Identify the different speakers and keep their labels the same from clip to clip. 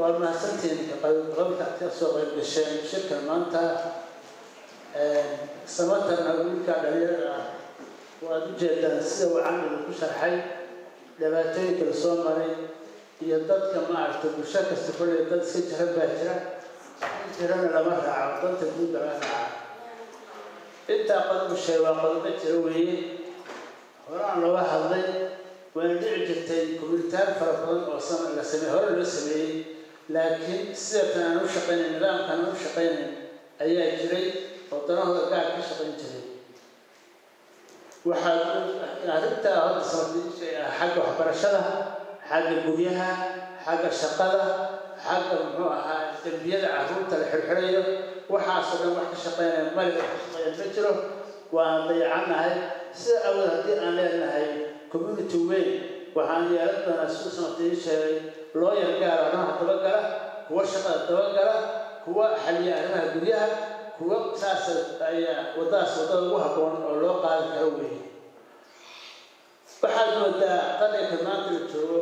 Speaker 1: Waa mahadsantihiin ka qaybgalka aad ka soo qayb gasheen shirkan maanta. Samatarna wiilka dhalinyarada ah waad u jeedaan sida uu camiga ku sharxay dhibaatooyinka la soo maray iyo dadka maaragtay. Bulsho kasta kolley dad iska jiran baa jira, jirana lama raaco, danta guud lama raaco. Intaa qodobu sheegay waa qodobo jira weeye, horaan looga hadlay, wayna dhici jirtay community-yaal fara badan oo la sameey hore loo sameeyey, laakiin sidatan aan u shaqaynayn, nidaamkan aan u shaqaynayn ayaa jiray oo danahooda gaar ka shaqayn jiray. Waxaa arrintaa hadda sababtay xagga waxbarashada, xagga guryaha, xagga shaqada, xagga muxuu ahaa dembiyada carruurta la xirxirayo, waxaasoo dhan wax ka shaqeynaya male, wax ka shaqeeya ma jiro, waan dayacannahay. Sida awood haddii aan leenahay community weyn, waxaan yeelan doonaa, siduu Samatar ii sheegay, lawyer gaara arrimaha dabagala, kuwa shaqada dabagala, kuwa xaliya arrimaha guryaha, kuwa saas ayaa waddadaas waddada ugu habboon oo loo qaadi karo weeye. Waxaad moodaa qaranka maanta la joogo,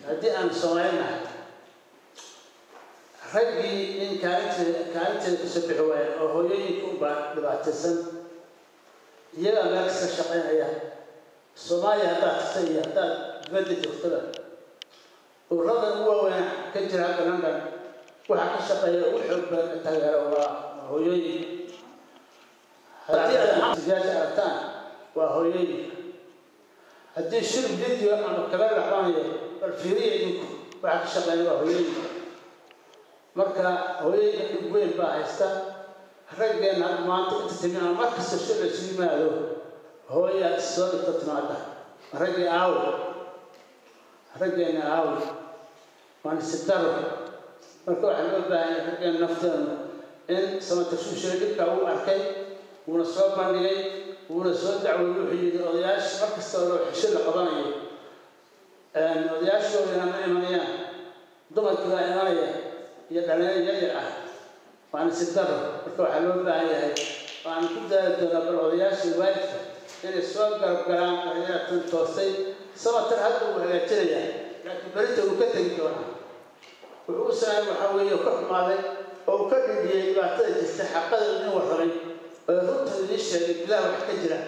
Speaker 1: haddii aan Soomaali nahay, raggii in kaalinteeda kasoo bixi waayeen oo hooyooyinka unbaa dhibaataysan, iyagaa meel kasta shaqaynaya. Soomaaliya haddaad tagta iyo haddaad dibadda joogtaba, ururada ugu waaweyn ka jira hadda London waxaa ka shaqeeya ugu xoog badan taageera waa hooyooyinka. Haddii aad xabsiyaasha aragtaan, waa hooyooyinka. Haddii shir video ama kale la qabanayo, bal fiiriya idinku, waxaa ka shaqeeya waa hooyooyinka. Marka hooyooyinka dhib weyn baa haysta. Raggeenna hadda maanta inta timi ama mar kasta shir la isu yimaado, hooyaa soo dhigto timaada. Raggii aawi? Raggeenna aawi? Waa nasiib daro. Marka waxaa loo baahan yahay raggeenna nafteenu in Samatar shuusheey dhibka uu arkay, wuuna soo bandhigay, wuuna soo dacway. Wuxuu yidhi odayaasha mar kasta oo xisho la qabanayo, odayaashoodina ma imanayaan, dumarkii baa imanaya iyo dhalinyaro yar yar ah. Waa nasiib daro. Marka waxaa loo baahan yahay, waan ku daali doonaa, bal odayaashii waalidka inay soo garab galaan dhalinyarada tan toostay. Samatar hadda uu hagaajinayaa, laakiin berita uu ka tegi doonaa. Wuxuu u sameeyay waxaa weeye ka xumaaday oo uu ka dhidhiyey dhibaatada jirta, xaqada idin warramay oo runta idiin sheegay. Gudaha wax ka jira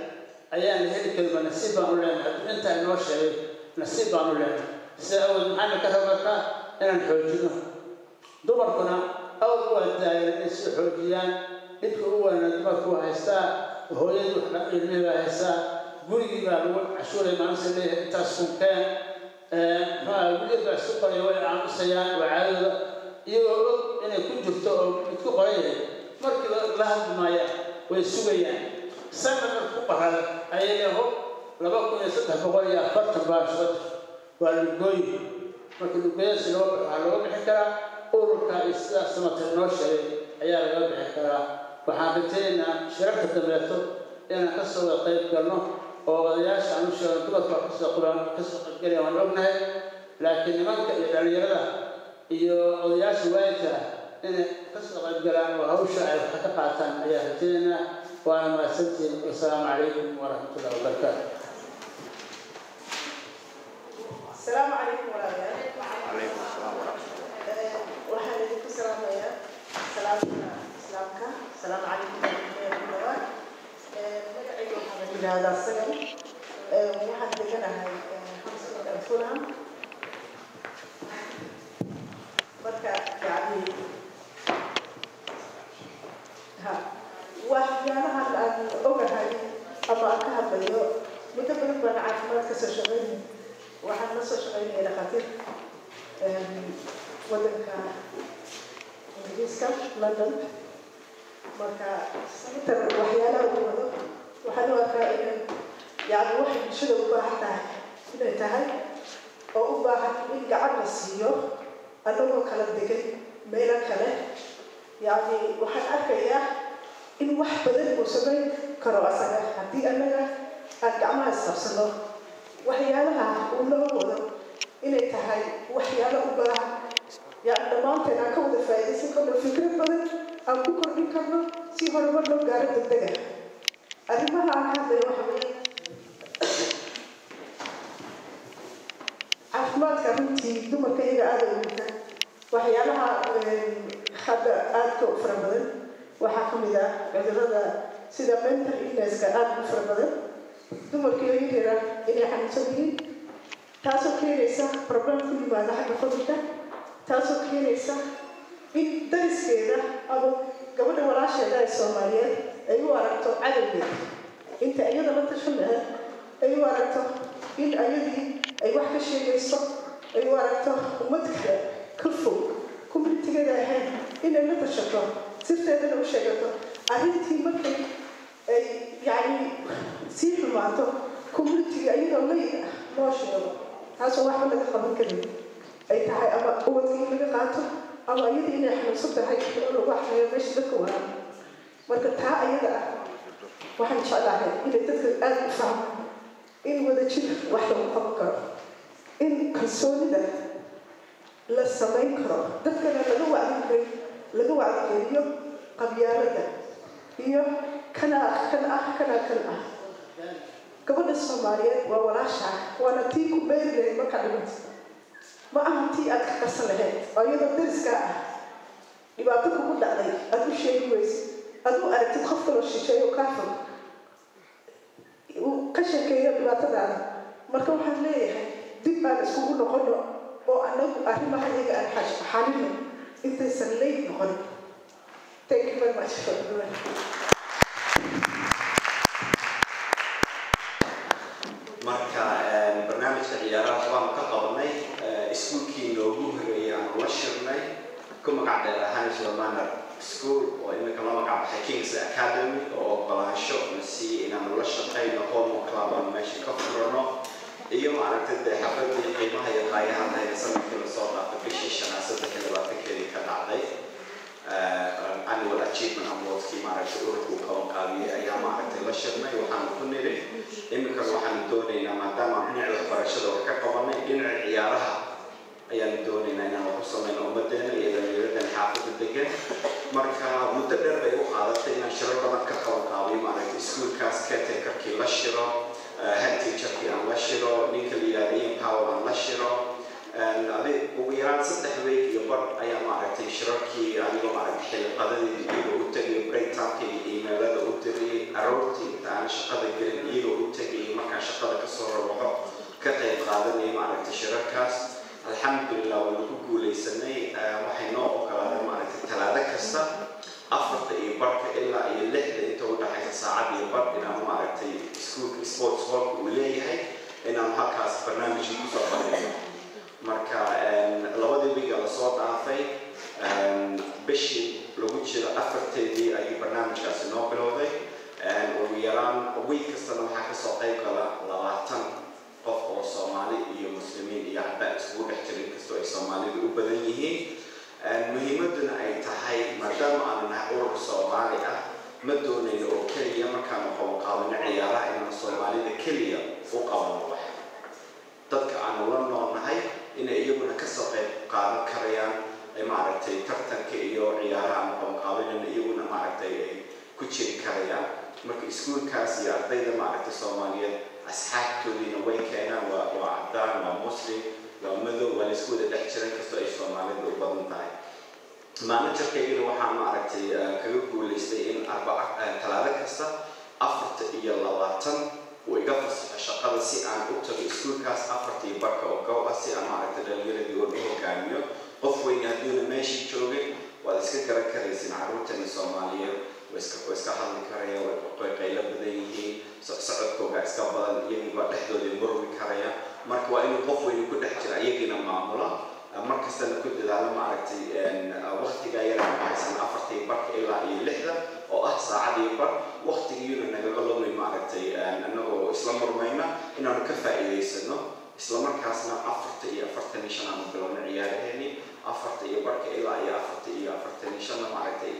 Speaker 1: ayaan la heli karin ba. Nasiib baan u leenahay hadduu intaa inoo sheegay, nasiib baan u leenahay. Sida awood maxaana ka rabarkaa inaan xoojino. Dumarkuna awal waa daayeen inay soo xoojiyaan. Dhibka ugu weyna dumarku waa haystaa, hooyadii wax ilmihii baa haystaa, gurigii baa lagu cashuuray maalinta leeyahay intaas kunkeen, muxuu ahaa, wili baa isu qoraya, way aamusayaan, waa caadadooda, iyagoo og inay ku jirto oo mid ku qoran yahay. Markiiba la hadli maayaan, way sugayaan sanad. Marka ku qarada ayay leeho 2340 baa shubada, waa lugooyin. Marka lugooyadaasi loo waxaa looga bixi karaa ururka iyo sidaas Samatar noo sheegay ayaa laga bixi karaa. Waxaan rajaynaynaa shirarka dambeeto inaan kasoo wada qayb galno oo odayaasha aan u sheegno. Dumarka wax kasoo quraan kasoo qaybgalaya waan ognahay, laakiin nimanka iyo dhalinyarada iyo odayaasha waalidka ah inay kasoo qayb galaan oo hawsha ay wax ka qaataan ayaa rajaynaynaa. Waana mahadsantihiin. Wasalaamu calaykum waraxmatullahi wabarakaatu.
Speaker 2: السلام عليكم ورحمة الله.
Speaker 3: عليكم السلام ورحمة الله.
Speaker 2: Waxaan idinku salaamayaa salaamta Islaamka. Asalaamu calaykum waraxmatullahi wabarakaatu. Magacayga waxaa la yidhaahdaa Sagal. Waxaan deganahay Hampstead and Fulham. Marka yani ha waxyaalahan aan ogahay ama aan ka hadlayo, muddo badan baan caafimaad ka soo shaqeynay. Waxaan la soo shaqeynaya dhakhaatiir waddanka Ingiriiska, London. Marka Samatar waxyaalaha uu wado waxaan u arkaa inay yani waxay bulshada u baahan tahay inay tahay, oo u baahan in gacan la siiyo annagoo kala degan meelo kale. Yani waxaan arkayaa in wax badan uu samayn karo asaga haddii annaga aan gacmaha isqabsano. Waxyaalaha uu noo wado inay tahay waxyaalo u baahan yani dhammaanteen aan ka wada faa'iidaysan karno, fikrad badan aan ku kordhin karno si horumar loo gaaro degdega. Arrimaha aan ka hadlayo waxa weeye caafimaadka. Runtii dumarka iyaga aada u liita. Waxyaalaha hadda aadka u fara badan waxaa ka mid ah cudurrada sida mental illnesska aada u fara badan, dumarkii oo yaryara inay xanuunsan yihiin, taasoo keenaysa problem ku yimaada xagga familka, taasoo keenaysa in dariskeeda ama gabadha walaasheeda ee Soomaaliyeed ay u aragto cadowgeeda inta iyada la tashan lahayd, ay u aragto in ayadii ay wax ka sheegayso, ay u aragto ummad kale ka fog, communitygeeda ahayn, inay la tashato, sirteedana u sheegato. Arrintii markay ay yacni sii xumaato, communityga iyadoo late ah loo sheego, taasoo waxba laga qaban karin ay tahay, ama ubadka in laga qaato ama iyada inay xanuunsan tahay oo lagu axreeyo meesha dadka waran. Marka taa ayada ah waxaan jeclahay inay dadka aada u fahmaan in wadajir wax lagu qaban karo, in kalsoonida la samayn karo, dadkana laga wacdigeliyo qabyaalada iyo kana kan ah kana kan ah. Gabadha Soomaaliyeed waa walaasha, waana tii ku beeri lahayd markaa dhimato, ma aha tii aad ka qarsan lahayd oo iyadoo dariskaa ah dhibaato kugu dhacday aad u sheegi weysid, aad u aragtid qof kaloo shisheeyo kaa fog uu ka sheekeeyo dhibaatadaada. Marka waxaan leeyahay, dib aan iskugu noqono oo anagu arrimaha iyaga aan xalino intaysan late noqon. Thank you very much for the
Speaker 3: Marka barnaamijka ciyaaraha waanu ka qabanay iskuulkii noogu horeeyay aanu la shirnay, ku magac dheer ahaan Manor School oo imika la magac baxay Kings Academy, oo ogolaansho na siiyey inaanu la shaqeyno, homework club aanu meesha ka furano, iyo maaragtay dee xafladii qiimaha iyo qaayaha lahayd sanadkii lasoo dhaafay bishii shanaad 23-keedii ka dhacday, annual achievement awardskii maaragtay ururka uu qaban qaabiyey ayaa maaragtay la shirnay. Waxaanu ku nidhi, iminkan waxaanu doonaynaa, maadaama dhinaca waxbarashada wax ka qabanay, dhinaca ciyaaraha ayaanu doonaynaa inaan wax u samayno ummadeena iyo dhallinyaradan xaafadda degan. Marka muddo dheer bay u qaadatay inaan shirar badan ka qaban qaabiyo, maaragtay iskuulkaas caretakerkii la shiro, head teacherkii aan la shiro, ninka la yihahda Ian Powell aan la shiro. Adi ugu yaraan 3 week iyo bar ayaa maaragtay shirarkii anigoo maaragtay xiliqadadii iyaga u tagay, break timekii emailada u diriyay, aroortii inta aan shaqada gelin iyaga u tagayay, markaan shaqada kasoo rabaxo ka qayb qaadanayay maaragtay shirarkaas. Alxamdulilah, waanu ku guuleysanay. Waxay noo ogolaadeen maaragtay Talaado kasta 4:30 ilaa iyo 6:00 inta u dhaxaysa, saacad iyo bar, inaanu maaragtay iskuulka sports hallka uu leeyahay inaanu halkaas barnaamijkii kusoo bandhigno. Marka labadii wiiga lasoo dhaafay, bishii lagu jiro 4-teedii ayuu barnaamijkaasi noo bilowday. Ugu yaraan week kastana waxaa kasoo qayb gala 20 qof oo Soomaali iyo Muslimiin iyo cadaan isugu dhex jira, inkastoo ay Soomaalidu u badan yihiin. Muhiimaduna ay tahay, maadaama aanu nahay urur Soomaali ah, ma doonayno oo keliya markaanu qaban qaadano ciyaaraha inaanu Soomaalida keliya u qabano wax. Dadka aanu la noolnahay inay iyaguna kasoo qayb qaadan karayaan ay maaragtay tartanka iyo ciyaaraha aanu qaban qaadanayno, iyaguna maaragtay ay ku jiri karayaan. Marka iskuulkaas iyo ardayda maaragtay Soomaaliyeed asxaabtoodiina way keenaan, waa cadaan, waa Muslim, waa madow, waa laisku wada dhex jiran kastoo ay Soomaalida u badan tahay. Managerkaygana waxaan maaragtay kaga guulaystay in Arbaca, Talaado kasta 4:20 uu iga fasaxo shaqada si aan u tago iskuulkaas 4:30 oo gow ah, si aan maaragtay dhalinyaradii oo u hogaamiyo. Qof weyne hadduuna meeshii joogay, waad iska garan karaysin, carruurtani Soomaaliyeed way iska hadli karaya, way qaylo badan yihiin, socodkooga iska badan, iyagii baa dhexdoodii murmi karaya. Marka waa inuu qof weyne ku dhex jira, iyagiina maamula, mar kastana ku dadaalo maaragtay waqtiga yar haysan, 4:30 ilaa iyo 6:00 oo ah saacad iyo bar, waqtigiina nagaga lumay maaragtay annagoo isla murmayna, inaanu ka faa'iidaysano. Isla markaasna 4:45 aanu bilowno ciyaaraheeni, 4:30 ilaa iyo 4:45-na maaragtay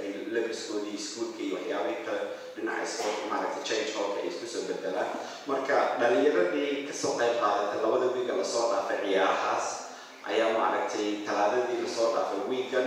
Speaker 3: ay labiskoodii iskuulka iyo waxyaabihii kale dhinaca sport maaragtay change hallka ay isku soo bedelaan. Marka dhalinyaradii kasoo qayb qaadatay labada wiiga lasoo dhaafay ciyaarahaas ayaa maaragtay Talaadadii lasoo dhaafay wiigan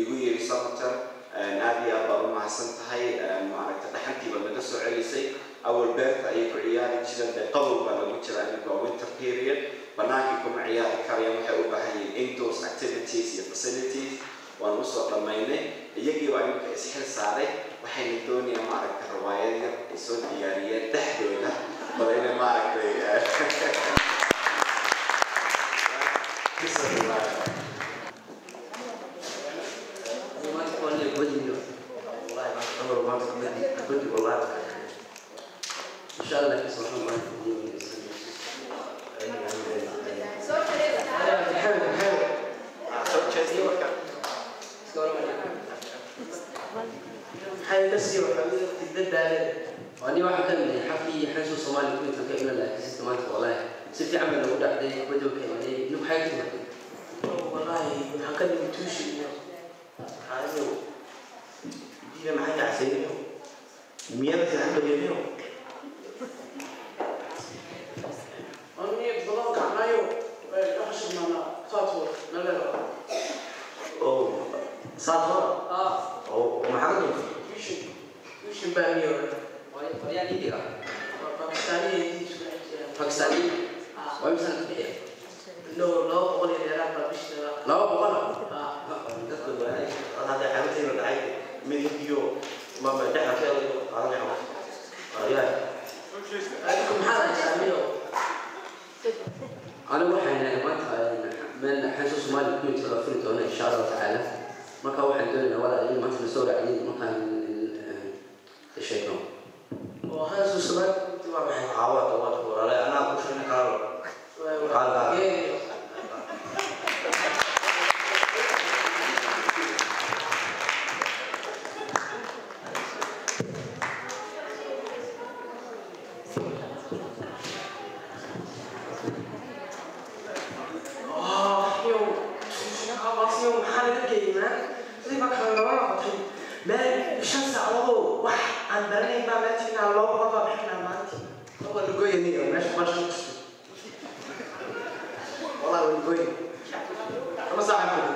Speaker 3: igu yiri, "Samater, Aad iyo aad baad u mahadsan tahay. Maaragta, dhaxantii baad naga soo celisay. Awal beerta ayay ku ciyaari jireen, dee qabow baa lagu jiraa iminka, waa winter period, banaankii kuma ciyaari karayaan. Waxay u baahan yihiin indoors activities iyo facilities. Waan usoo dhammaynay, iyagii baa iminka isxil saaray. Waxayna doonayaan, maaragta, riwaayad yar ay soo diyaariyeen dhexdooda, bal inay, maaragtay, kusoo dhawaada.
Speaker 4: والله ما عمره ما تكبدي كبدي والله.
Speaker 5: إن شاء الله كيس محمد.
Speaker 1: Maxamed, Maxamed.
Speaker 3: Soo jeestiye marka.
Speaker 1: Maxay la sii waxaa dadaalada?
Speaker 5: وأني واحد كان من حفلي حنسو صومالي كنت كإلى لا كسيت مانت، والله si fiican baa nagu dhacday kubadda ka imanay. Inu maxay ka timaatay?
Speaker 1: Wallaahi waxaan ka nimid tuushi iyo
Speaker 4: Ayo. Diina maxay dhacsaynayno? Miyada saxan bariyayno?
Speaker 1: Aniga badan kacnayo waxaan saatoo nalero.
Speaker 4: Oo saatoo?
Speaker 1: Ah.
Speaker 4: Oo maxaa ka duntay?
Speaker 1: Tuushin, tuushin baa miyo.
Speaker 5: Waryaa Indiga.
Speaker 1: Pakistaaniya isku dhex jiraan.
Speaker 5: Pakistaani waa imisa ka bixiya?
Speaker 1: No, 200 iyo dheeraad baa bishii.
Speaker 5: 200?
Speaker 1: Ah.
Speaker 4: Dadka waa hadda xarunteena dhacay midab iyo mama dhexda ka eedayo qaadanaya. Ayaa.
Speaker 1: Adigu maxaad haysaa miyo?
Speaker 5: Anigu waxaan nahay maanta meel xanso Soomaali community la furi doono insha Allahu tacaala. Marka waxaan doonaynaa, walaal, in maanta lasoo raaciyay markaan sheegno.
Speaker 1: Oo hansu Soomaali community waa maxay?
Speaker 4: Caawa tawaad walaalahay, anaa ku sheegnay kaalo. Qaal qaal.
Speaker 1: Yow, maxaa laga geeyey maan sidii baa kale loola noqotay meel 5 saacadoodoo wax aan baranayn baa meel tignaa, 200 baa bixinaa maalintii.
Speaker 4: Waa lugoyaniyo meesha baasha ku jirto. Wallah waa lugoyn. Kama saaxiibko.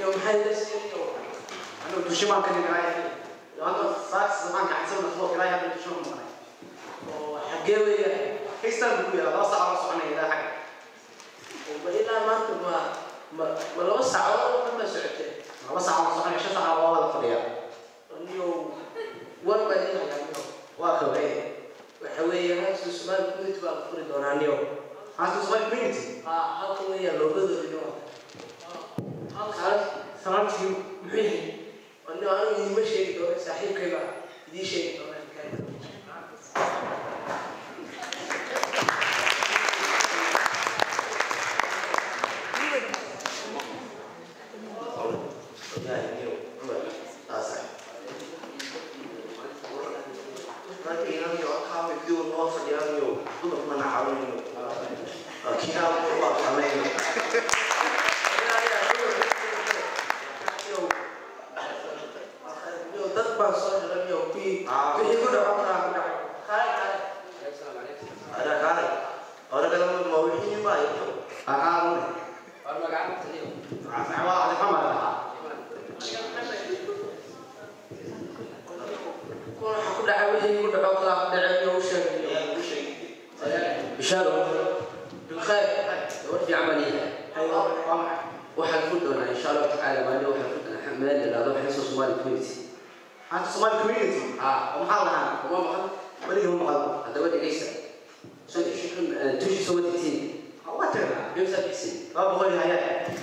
Speaker 1: Yow, maxay la siiyey yow?
Speaker 4: Anu dushimaan ka dhigay. Hadda saak samaan gacan soo ilaa hadda dushimaan maqnay.
Speaker 1: Oo xaggee weeyaan?
Speaker 4: Haystaan buu yaraa, 2 saac la soconaya ilaa xagga.
Speaker 1: Oo ma ilaa maanta ma 2 saacadood oo dhan baa socotee?
Speaker 4: 2 saac la soconaya, 5 saac waa wada fadhiyaa.
Speaker 1: Niyow, war baa idin hayaa niyow.
Speaker 4: Waa kaway.
Speaker 1: Waxa weeye hansu Soomaali community baa la furi doonaa niyow.
Speaker 4: Hansu Somali community.
Speaker 1: Haa, halkan weeyaan loogadoodi niyow halkaas.
Speaker 6: Salaamtii muxuu yahay?
Speaker 1: Niyow, anigu idinma sheegi doono, saaxiibkay baa idiin sheegi doona.
Speaker 4: Wallahi niyo Cumar taas. Raggiina niyo halkaa way kuwa noo fadhiyaan niyo dumarku mana caawinayo. Kiina waa sameeyo.
Speaker 1: Niyow, dad baan soo helay niyow, kuwii wixii ku dhaco karaa ku dhacay. Kaalay, kaalay.
Speaker 4: Ada kaalay. Hore kale ma wixii ma iyo. Aqaan.
Speaker 5: War magaca taliyo.
Speaker 4: Waa Cabdi Xamar lahaa.
Speaker 1: Kuwan waxa ku dhacay wixii ku dhaco kalaa ku dhacay niyow, u sheegay niyow.
Speaker 5: Bishaaro.
Speaker 1: Bilkhayr.
Speaker 5: War fiican baan yahay. Waxaan furi doonaa insha Allahu tacaala maalin, waxaan furi doonaa meel la yidhahdo xanso Somali community.
Speaker 4: Hansu Somali community.
Speaker 5: Ah.
Speaker 4: Oo maxaa lahaa?
Speaker 5: Kuma maqan.
Speaker 4: Weligii ma maqal.
Speaker 5: Haddaba dhegeysta. Soo tushi soo wadagtiin.
Speaker 4: Waa tagnaa.
Speaker 5: Imsa bixin?
Speaker 4: 200 iyo hayaa.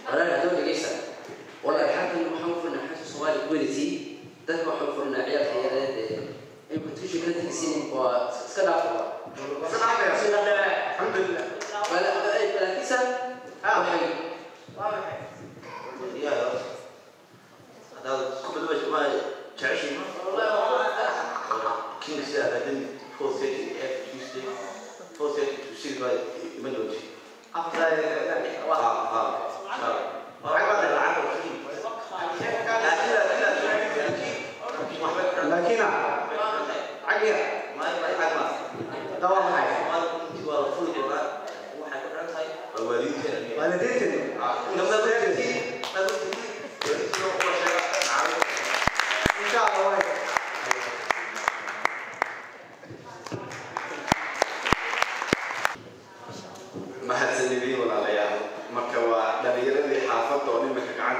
Speaker 5: Walaal, haddaba dhegeysta. Walaal, halkan waxaan u furnaa xanso Somali community. Dadka waxaan u furnaa ciyaalka yareed ee imka tushi kala tegsiin, waa iska dhaafa.
Speaker 4: Iska dhaafaya. Alxamdulillah.
Speaker 5: Balaakiisa waxay
Speaker 1: Waa maxay?
Speaker 4: yaa hadaad kubadda ma jeceshiin?
Speaker 1: Wallahi.
Speaker 4: Kings Academy 4:30 every Tuesday, 4:30 to 6 by iman doonti. Ah ah lacag.
Speaker 3: Laakiin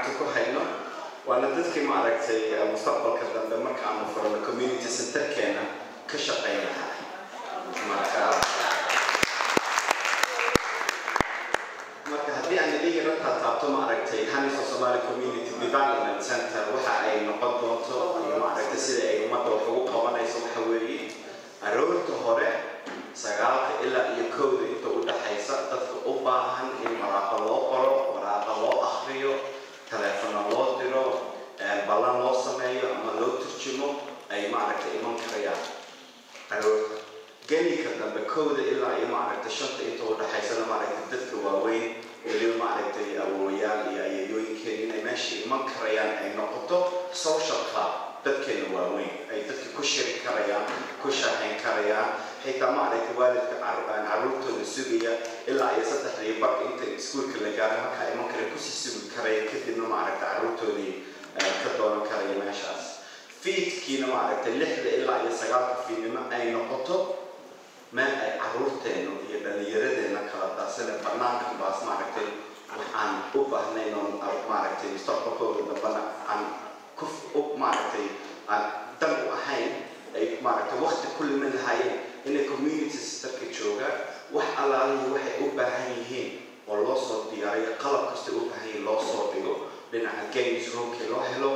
Speaker 3: gacanta ku hayno, waana dadkii maaragtay mustaqbalka dambe marka aanu furano community centerkeena ka shaqayn lahaa. Marka haddii aan idin yaro taataabto maaragtay Hamiso Somali Community Development Center waxa ay noqon doonto iyo maaragtay sida ay ummadda wax ugu qabanayso, waxa weeye aroorta hore 9 ilaa iyo 1 inta u dhaxaysa dadka u baahan in waraaqa loo qoro, waraaqa loo akhriyo, taleefano loo diro, ballan loo sameeyo ama loo turjumo, ay maaragtay iman karayaan aroorta. Gelinka dambe 1 ilaa iyo maaragtay 5 inta u dhaxaysana maaragtay dadka waaweyn, weliba maaragtay awowayaal iyo ayayooyinkeen, inay meesha iman karayaan, ay noqoto social club dadkeena waaweyn ay dadka ku shiri karayaan, ku shaaxayn karayaan. Xitaa maaragtay waalidka carruurtooda sugaya ilaa iyo 3:30 inta iskuulka la gaaro halkaa iman kara, kusii sugi karaya, kadibna maaragtay carruurtoodii ka doonan karaya meeshaas. Fiidkiina maaragtay 6 ilaa iyo 9 fiidnimo ay noqoto meel ay carruurteenu iyo dhallinyaradeenna kala daasane banaankan baas maaragtay waxaan u baahnayn oon maaragtay mustaqbalkooda dambana aan ku maaragtay aan dan u ahayn, ay maaragtay waqti ku limin lahaayeen, inay community centerka joogaan, wax allaalihi waxay u baahan yihiin oo loo soo diyaariyo, qalab kasta u baahan yihiin loo soo dhigo, dhinaca games roomkii loo helo,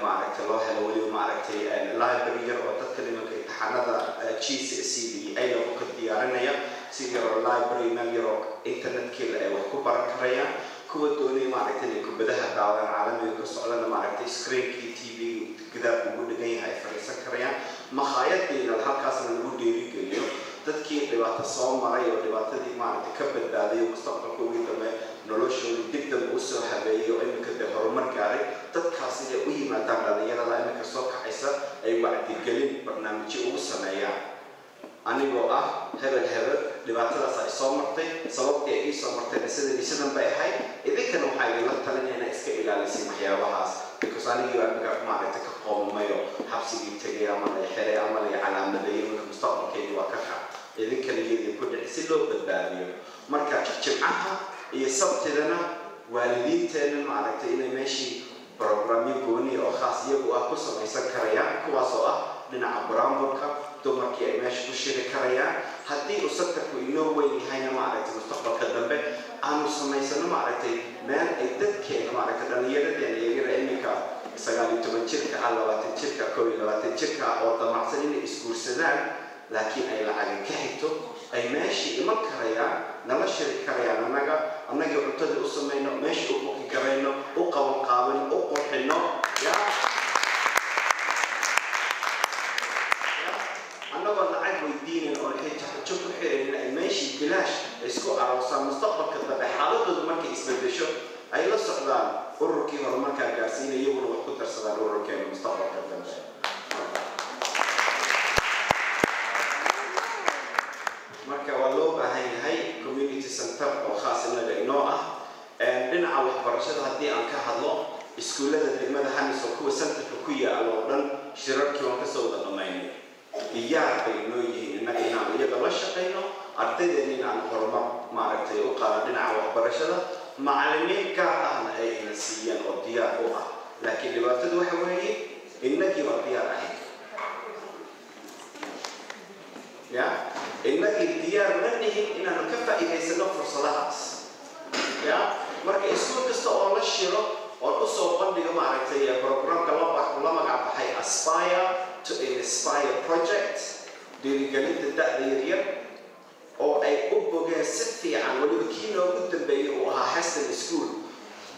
Speaker 3: maaragtay loo helo weliba maaragtay library yar oo dadka nimanka imtixaanada GCSE iyo A level ka diyaarinaya, si yaroo library, meel yaroo internetkii ay wax ku baran karayaan. Kuwa doonaya maaragtay inay kubadaha daawadaan caalamiga ka socdana, maaragtay screenkii TV gidaarku ugu dhigan yahay ay fadhiisan karayaan. Makhaayadiina halkaasna lagu dhiirigeliyo dadkii dhibaato soo maray oo dhibaatadii maaragtay ka badbaaday oo mustaqbalkoogii dambe noloshoodii dib dambe usoo habeeyey oo iminka dee horumar gaaray, dadkaas inay u yimaadaan dhalinyarada iminka soo kacaysa, ay wacdigelin barnaamijyo ugu sameeyaan: anigoo ah hebel hebel, dhibaatadaas ay soo martay, sababtii ay ii soo martayna sidan iyo sidan bay ahayd, idinkana waxaa idinla talinaya inaa iska ilaalisin waxyaabahaas, because anigii baa iminka maaragtay ka qoomamayo, xabsigii tegay ama lay xiray ama lay calaamadeeyey, marka mustaqbalkaydi waa ka kac, idinkana iyadii ku dhici, si loo badbaadiyo. Marka Jimcaha iyo Sabtidana waalidiinteenna maaragtay inay meeshii programyo gooni oo khaas iyagu ah ku samaysan karayaan, kuwaas oo ah dhinaca buraanburka, dumarkii ay meesha ku shiri karayaan. Haddii uu sectorku inoo weyn yahayna, maaragtay mustaqbalka dambe aanu samaysano maaragtay meel ay dadkeena maaragtay dhallinyaradeena yaryara iminka 19 jirka ah, 20 jirka, 21 jirka ah oo damacsan inay isguursadaan laakiin ay lacagi ka xigto, ay meeshii iman karayaan, nala shiri karayaan, annaga annagii cuntadii u samayno, meeshii u buki karayno, u qaban qaabino, u qurxino ya annagoo lacag weydiinin oo xujo ku xiraynin, ay meeshii bilaash isku aroosaan. Mustaqbalka dambe xaaladoodu markay isbedesho ay la socdaan ururkii horumarkaa gaarsiinaya, iyaguna wax ku darsadaan ururkeena mustaqbalka dambe. Marka waa loo baahan yahay community center oo khaas inaga inoo ah. Dhinaca waxbarashada haddii aan ka hadlo, iskuullada degmada Hamiso kuwa centerka ku yaalo oo dhan shirarkii waan kasoo wada dhammaynay. Diyaar bay inoo yihiin innaga inaanu iyaga la shaqayno, ardaydeena inaanu horumar maaragtay u qaadno dhinaca waxbarashada, macallimiin gaar ahna ay ina siiyeen oo diyaar u ah. Laakiin dhibaatadu waxa weeye innagii waa diyaar ahayn ya, innagii diyaar ma nihin inaanu ka faa'iidaysano fursadahaas ya. Marka iskuul kasta oo la shiro oon usoo bandhigo maaragtay programka la magac baxay Aspire to Inspire Project, dhiirigelinta da'da yaryar, oo ay u bogeen si fiican, weliba kii noogu dambeeyey uu ahaa Heston School,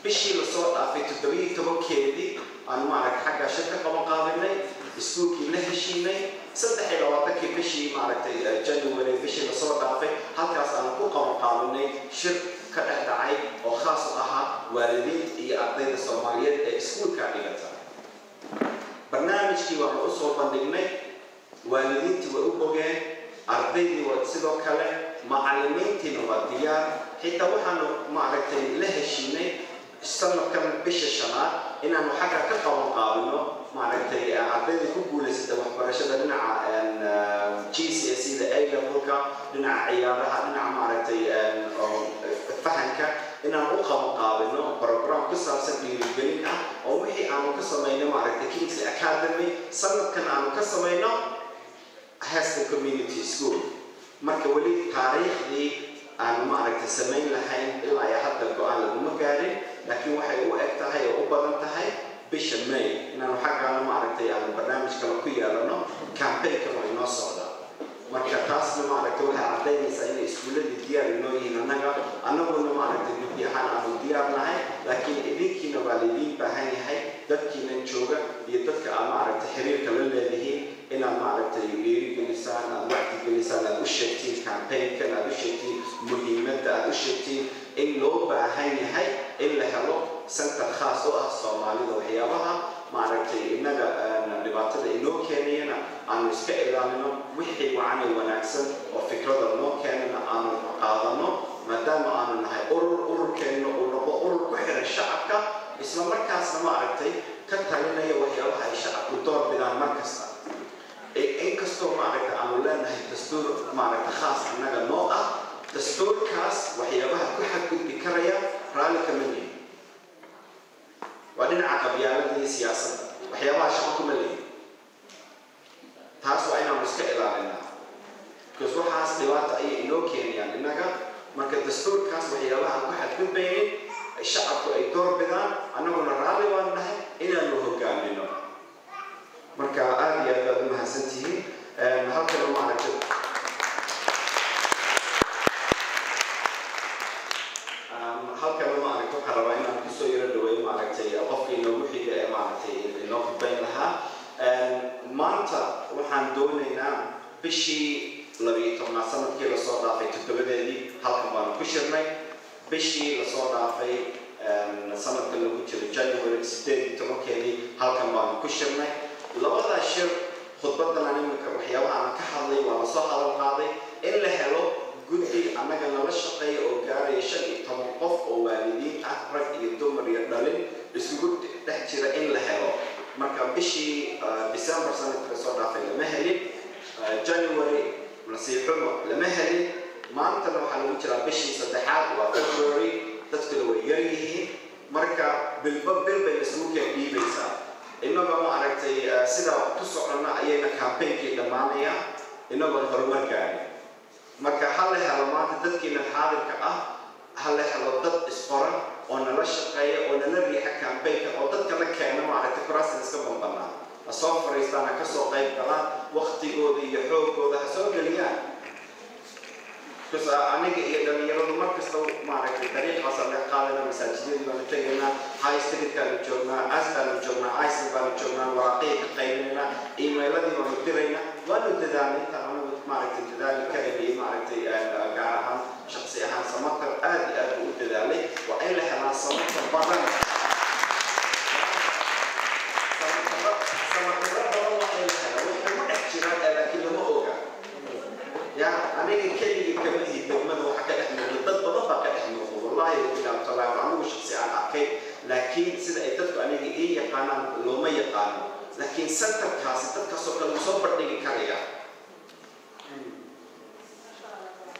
Speaker 3: bishii lasoo dhaafay 17-keedii aan maaragtay xaggaa shir ka qaban qaadinay, iskuulkii la heshiinay 23-kii bishii maaragtay January, bishii lasoo dhaafay, halkaas aan ku qaban qaadinay shir ka dhex dhacay oo khaas u ahaa waalidiinta iyo ardayda Soomaaliyeed ee iskuulka dhigata. Barnaamijkii waanu usoo bandhignay, waalidiintii way u bogeen, ardaydii waa sidoo kale, macallimiintiina waa diyaar. Xitaa waxaanu maaragtay la heshiinay sanadkan bisha shanaad inaanu xagga ka qaban qaadino maaragtay ardayda ku guulaysata waxbarashada dhinaca GCSE da, A levelka, dhinaca ciyaaraha, dhinaca maaragtay fahanka. Inaan u qabanqaabino program ku saabsan dhiirigelin ah oo wixii aanu ka samayno, maaragtay, Kingsley Academy, sanadkan aanu ka samayno Heston Community School. Marka weli taariikhdii aanu, maaragtay, samayn lahayn ilaa iyo hadda go-aan laguma gaarin, laakiin waxay u eg tahay oo u badan tahay bisha May inaanu xaggaana, maaragtay, aanu barnaamij kale ku yeelano. Campaignkan waa inoo socdaa. Marka taasna, maaragtay, waxay caddaynaysaa inay iskuulladii diyaar inoo yihiin. Annaga annaguna, maaragtay, guddi ahaan aanu diyaar nahay, laakiin idinkiina waa laydiin baahan yahay, dadkiinan jooga iyo dadka aad, maaragtay, xiriirka la leedihiin, inaad, maaragtay, dhiirigelisaan, aad wacdigelisaan, aad u sheegtiin campaignkan, aad u sheegtiin muhiimadda, aad u sheegtiin in loo baahan yahay in la helo center khaas u ah Soomaalida. Waxyaabaha, maaragtay, innaga dhibaatada inoo keenayana aanu iska ilaalino, wixii wacanay wanaagsan oo fikrada noo keenana aanu qaadano, maadaama aanu nahay urur, ururkeenna uu noqdo urur ku xiran shacabka, isla markaasna, maaragtay, ka talinaya waxyaabaha ay shacabku door bidaan mar kasta. Inkastoo, maaragtay, aanu leenahay dastuur, maaragtay, khaas annaga noo ah, dastuurkaas waxyaabaha ku xadgudbi karaya raalli kama nihin. Waa dhinaca qabyaalada iyo siyaasadda, waxyaabaha shaqo kuma leeyihin. Taas waa inaanu iska ilaalinaa, because waxaas dhibaata ayay inoo keenayaan innaga. Marka dastuurkaas waxyaabaha ku xadgudbaynin shacabku ay door bidaan, annaguna raalli waan nahay inaanu hogaamino. Marka aada iyo aad baad u mahadsantihiin. Halkana, maaragtay, halkana, maaragtay, waxaan rabaa inaan kusoo yaro dhaweeyo, maaragtay, qofka inoogu xiga ee, maaragtay, inoo khudbayn lahaa maanta. Waxaan doonaynaa bishii 12aad sanadkii lasoo dhaafay 7deedii halkan baanu ku shirnay. Bishii lasoo dhaafay, sanadka lagu jiro, January 18keedii halkan baanu ku shirnay. Labadaa shir khudbadan aan iminka waxyaabaha aan ka hadlay waa lasoo hadal qaaday in la helo guddi annaga nala shaqeeya oo gaaraya 15 qof oo waalidiin ah, rag iyo dumar iyo dhalin isugu dhex jira in la helo. Marka bishii December sanadka lasoo dhaafay lama helin, January nasiib xumo lama helin. Maantana waxaa lagu jiraa bishii saddexaad, waa February, dadkuna way yar yihiin. Marka bilba bil bay isugu keen dhiibaysaa. Innagoo, maaragtay, sidaa ku soconna ayayna campaignki dhammaanaya inagoon horumar gaarin. Marka ha la helo maanta dadkiina xaadirka ah, ha la helo dad isqoran oo nala shaqeeya oo nala riixa campaignka oo dadka la keena, maaragtay, kuraastan iska bambanaa ha soo fariistaan, ha kasoo qayb galaan, waktigooda iyo xoogooda ha soo geliyaan, because aniga iyo dhalinyaradu mar kasta, maaragtay, dariiqaasa laga qaadana, masaajidadii baanu tegaynaa, High Streetkaanu joognaa, Astaanu joognaa, Iceland baanu joognaa, waraaqihii ka qaybinaynaa, emailadii baanu diraynaa, waanu dadaalnay intaan anagu, maaragtay, dadaali karayna. Maaragtay, gaar ahaan shaqsi ahaan Samatar aad iyo aad buu u dadaalay. Waa in la helaa Samatar badan, Samataro badan waa in la helaa. Way nagu dhex jiraan, laakiin lama oga. Ya aniga keligii kama ihi degmada, waxa ka dhex muuqda dad badan baa ka dhex muuqda, wallahi bilahi tallahi, anigu shaqsi aan arkay, laakiin sida ay dadku aniga ii yaqaanaan looma yaqaano. Laakiin centerkaasi dadkaasoo kale wuu soo bandhigi karaya.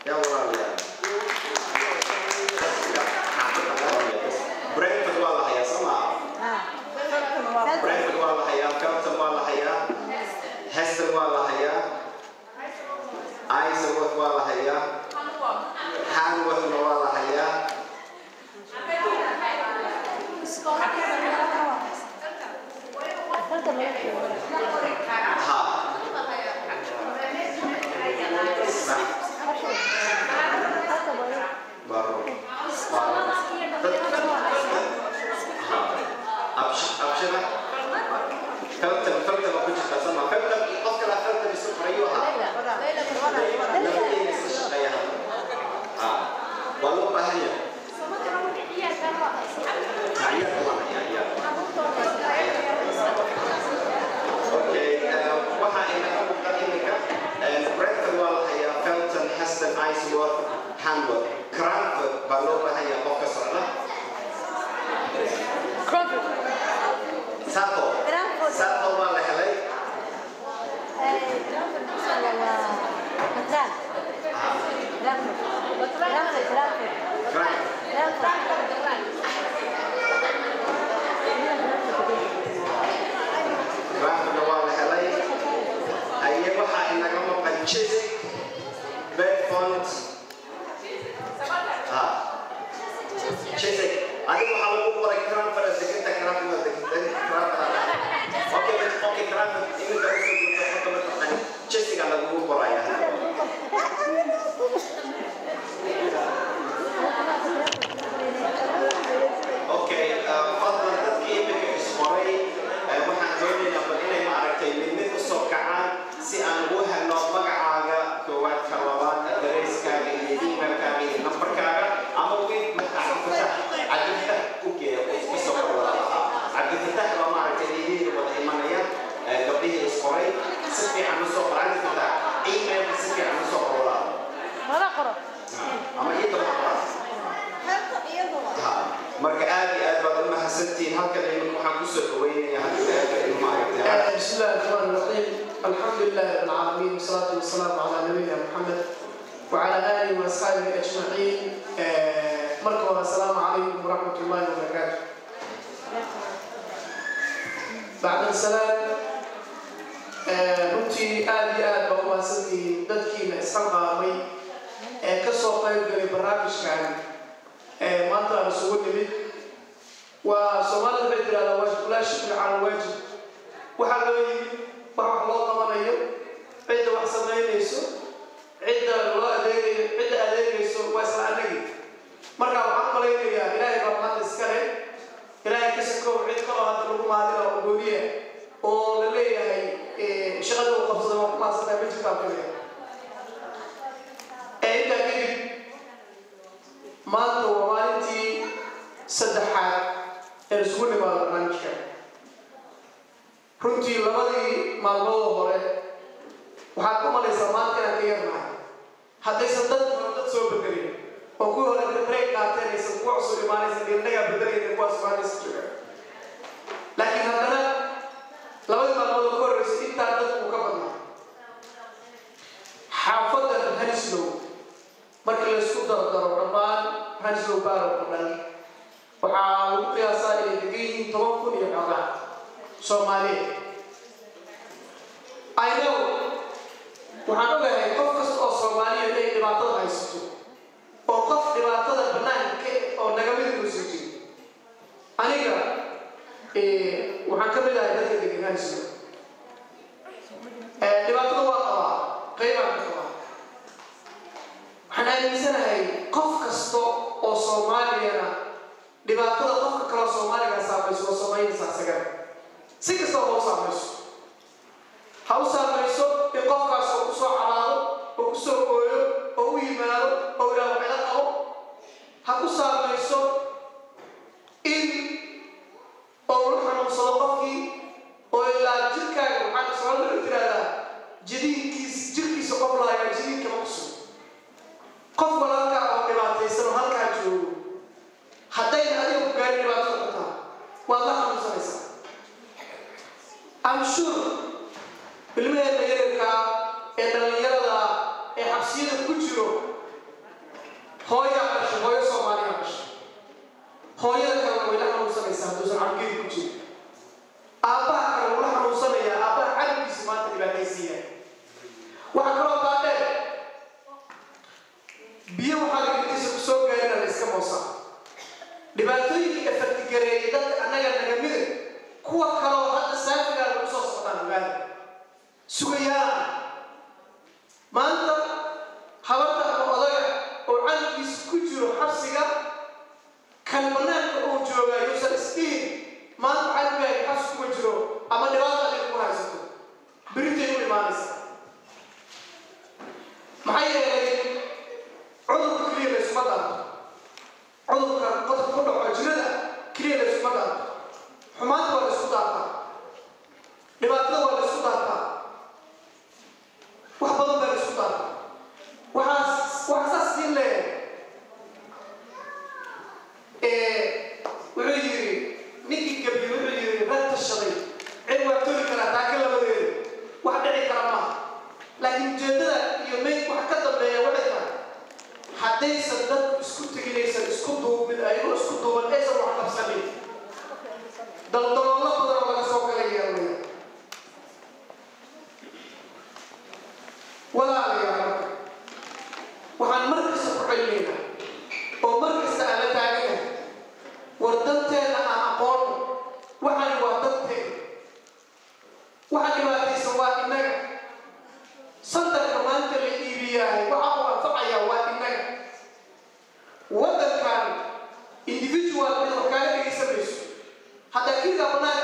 Speaker 3: Ya walaalayaal, Brentford waa la hayaa, soo maaha? Brentford waa la hayaa, Felton waa la hayaa, Heston waa la hayaa, Isleworth waa la hayaa, Hanworthna waa la hayaa. Ha, sax baro abshira. Felton, Felton waa ku jirtaa, sama Felton? Qof kale Felton isu qorayu ahaa, labadiina isla shaqeeya hadda. Ha, waa loo baahan yahay. Ciyaalka waa hayaa, ciyaal. Okay, waxaa inaga muuqan iminka Brentford waa la hayaa, Felton, Heston, Isleworth, Hanworth, Cranford baa loo baahan yahay. Qof ka socda Southall?
Speaker 7: Cranford.
Speaker 3: Southall waa la helay.
Speaker 7: Cranford. Cranford. Cranford.
Speaker 3: Cranford. Kusoo dhaweynayaa haddii maaragtay.
Speaker 6: بسم الله الرحمن الرحيم، الحمد لله رب العالمين، والصلاة والسلام على نبينا محمد وعلى آله وأصحابه أجمعين. مرحبا، السلام عليكم ورحمة الله وبركاته. بعد السلام، runtii aad iyo aad baa u mahadsantihiin dadkiina isxilqaamay ee ka soo qayb galay barnaamijkan ee maanta aan isugu nimid. Waa Soomaalida waxay tirahdaa waajib laa shukri cala alwaajib. Waxaa loo yimid wax loo qabanayo, cidda wax samaynayso, cidda loo adeegayo, cidda adeegayso waa isla anagii. Marka waxaan u malaynayaa Ilaahay baa maanta iska leh. Ilaahay ka sokow, cid kaloo hadda lagu mahadina oo gooniya oo la leeyahay shaqada uu qabsada waa ku mahadsantahay ma jirtaa filaya. Intaa kadib, maanta waa maalintii saddexaad ee isugu nimaado barnaamijka. Runtii labadii maalmoodoo hore waxaad u malaysaa maanta inaan ka yarnahay, haddaysan dad hore dad soo bedelin oo kuwii hore inta break qaateen aysan kuwa cusub imaanaysan, innagaa bedelayna kuwaas maanaysa joogaan. Laakiin haddana labadii maalmood oo ka horreysay intaa dadku uu ka badnaa. Xaafadan Hounslow markii laysku dardaro dhammaan Hounslow borough oo dhan, waxaa lagu qiyaasaa inay degan yihiin 10,000 iyo xoogaa Soomaaliya. I know, waxaan ogahay qof kasta oo Soomaaliya inay dhibaatada haysato, oo qof dhibaatada banaanka oo naga mid uusan jirin. Aniga waxaan ka mid ahay dadka degan Hounslow. Dhibaatada waa qabaa, qaybaan ka qabaa. Waxaan aaminsanahay qof kasta oo Soomaaliyana dhibaatada qofka kaloo Soomaaliga saamayso waa samaynaysaa isagana, si kastaba ha u saamayso, ha u saamayso in qofkaas oo kusoo calaado oo kusoo ooyo oo u yimaado oo ilaah wax ila qabo, ha ku saamayso in oo la xanuunsado qofkii oo ilaa jirkaaga. Waxaa Soomaalida u tiraahdaa jidiinkiis jirkiisa qof laayaa jidiinkama kusugo. Qof walaalkaa oo dhibaataysan oo halkaa joogo, haddayna adiga ku gaarin dhibaatada xitaa waad la xanuunsanaysaa. I'm sure ilmaheena yaryarkaa ee dhallinyarada ee xabsiyada ku jiro hooyaa dhashay, hooyo Soomaaliyaa dhashay. Hooyada kalena way la xanuunsanaysaa hadduusan canugeedi ku jirin. Aabbaha kale wuu la xanuunsanayaa aabbaha canugiisa maanta dhibaataysiiya. Waxaa kaloo taa dheer, biyo waxaa la intiisa ku soo gaarina la iska moosaa. Dhibaatooyinkii affect gareeyay dadka annaga naga mida, kuwa kaloo hadda saafigaa lagu soo socdaan ogaada sugayaan. Maanta habarta ama odaga oo canugiisa ku jiro xabsiga, kan banaanka uu joogaa yuusan isdhihin maanta canugaaga xabsi kuma jiro ama dhibaata adiga kuma haysato. Beritay u imaanaysaa. Maxaa yeelay, cudurka keliya la isuma dhaarto, cudurka qofka ku dhaco jirada keliya la isuma dhaarto. Xumaanta waa la isku daartaa, dhibaatada waa la isku daartaa, wax badan baa la isku daartaa. Waxaa saas siin leeyahay, wuxuu yidhi ninkii gabiye, wuxuu yidhi rag tashaday cid waa toli karaa. Taa ka labadeeda wax dhici kara maaha, laakiin ujeeddada iyo mayn waxa ka dambeeya waxay tahay haddaysan dadku isku teginaysan, isku duubmin, ayagoo isku duuban aysan wax qabsanin, daldaloolo badan oo laga soo gala yeelanaya. Walaalayaal, marka waxaan mar kasta ku celinaynaa oo mar kasta aan la taaganahay, war danteenna aan aqoonno. Waxani waa danteena. Waxa dhibaataysan waa innaga. Centerka maanta la iibiyahay waxa uu anfacayaa waa innaga. Waddankan individual mid wax kaaga dhegaysan mayso haddaa keligaa bannaanka.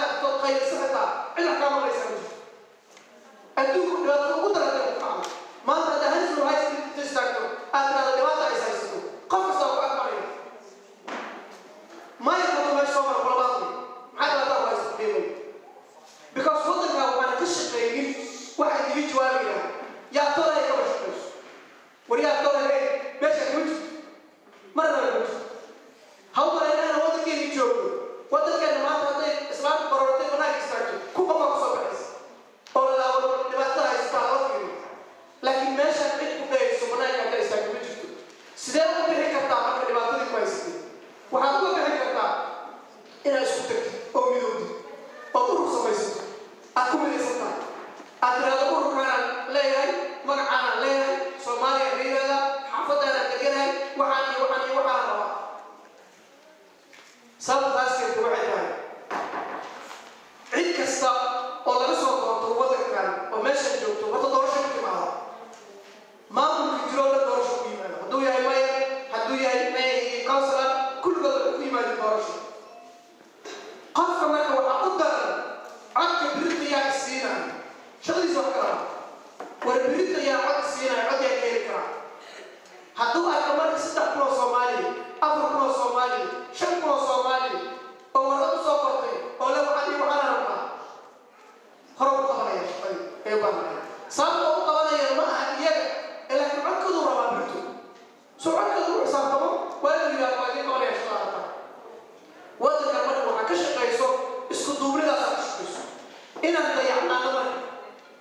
Speaker 6: Inaan dayacnaano marka,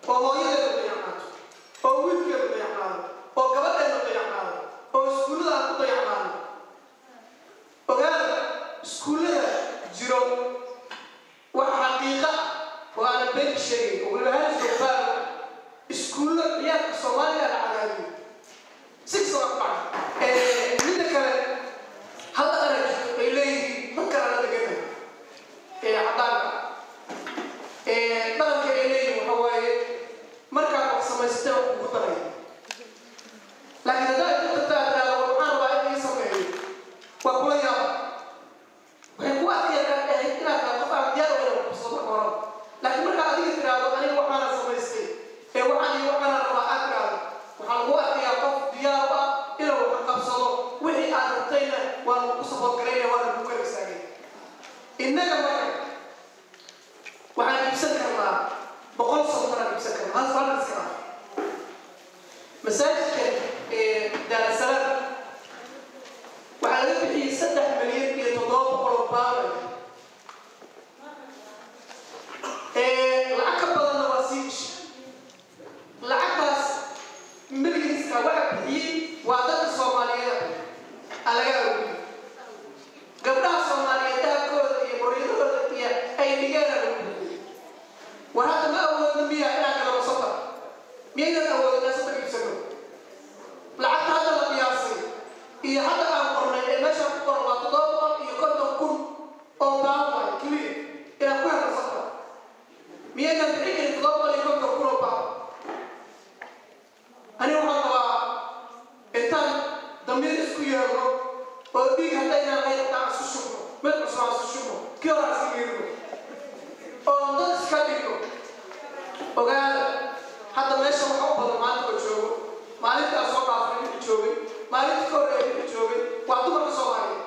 Speaker 6: oo hooyadeenu dayacnaato, oo wiilkeenu dayacnaado, oo gabadheenu dayacnaado, oo iskuullada aan ku dayacnaano. Ogaada, iskuullada jiro wax xaqiiqa oo aanan been ka sheegayn oo weliba halisoo baaro, iskuullada ciyaalka Soomaaliga la cadaadiyo six waa ku dhacay. Midda kale, hal dhaqana jirto ay leeyihiin dadkan aan la deganahay ee caddaanka. Dhaqanka ay leeyihiin waxa waaye, markaad wax samaysatay wax kugu daray, laakiin haddaa inta tagtaa tiraahdo, "Waxaan rabaa in ii sameeyo," waa kula yaaba. Waxay ku adkayaan ahayd inaad tahay qof aan diyaar u ahayn wax qabsado marka horeba. Laakiin markaa adiga tiraahdo, "Aniga waxaana samaystay ee waxaan iyo waxaana rabaa," aad tiraahdo, waxaa lagu arkayaa qof diyaar u ah inuu wax qabsado. Wixii aad rabtayna waa lagu support garaynaya, waana lagu garab istaagay. Innaga marka waxaan iibsan karnaa 100 santanaan iibsan karnaa hal hal iska ah. Masaajidka Daarasalaam waxaa laga bixiyey 3,700,000 oo pound. Lacag ka badanna waa sii gashay. Lacagtaas millionska waxa bixiyey waa dadka Soomaaliyeed aa laga arooriyey. Gabdhaha Soomaaliyeed dahabkooda iyo muryadahooda iyo ay dhigeena lagu bixiyey. War hadda ma awoodno miya inaan galabo soddon? Miyaynan awoodin inaan 30 iibsano? Lacagta hadda la qiyaasay iyo hadda aan qornay ee meeshaan ku qoran waa 750,000 oo pound waayo keliya inaan ku helno 30. Miyaynan bixin karin 750,000 oo pound? Aniga waxaan qabaa intaan damiir isku yeerno oo dhiig haddaynaan lahayn hataa aan isku shubno, mid cusub aan isku shubno, kii hore aan iska geerino, oo dad iska dhigno. Ogaada, hadda meesha waxa u badan maanta oo joogo, maalintii aan soo dhaafnay wixii joogay, maalintii ka horreeyay wixii joogay, waa dumarka Soomaaliyeed.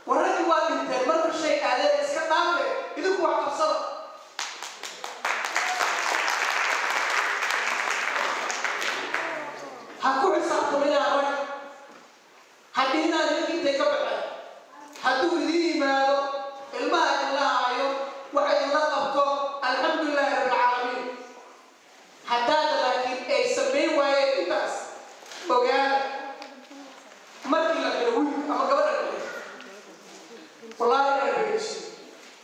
Speaker 6: Wararkii waa dhinteen marka shay aadeen iska dhaafe, idinku wax qabsada. Ha ku xisaabtaminaa rag, ha dhihinaa nimanka intay ka baxeen. Hadduu idiin yimaado ilmaha idinla haayo, waxa idinla qabto, alxamdulilaahi rabbilcaalamiin. Haddaad laakiin ay samayn waayeen intaas, ogaada, markii la xiro wiilka ama gabadha la xiro, wallaahi inaan begeshin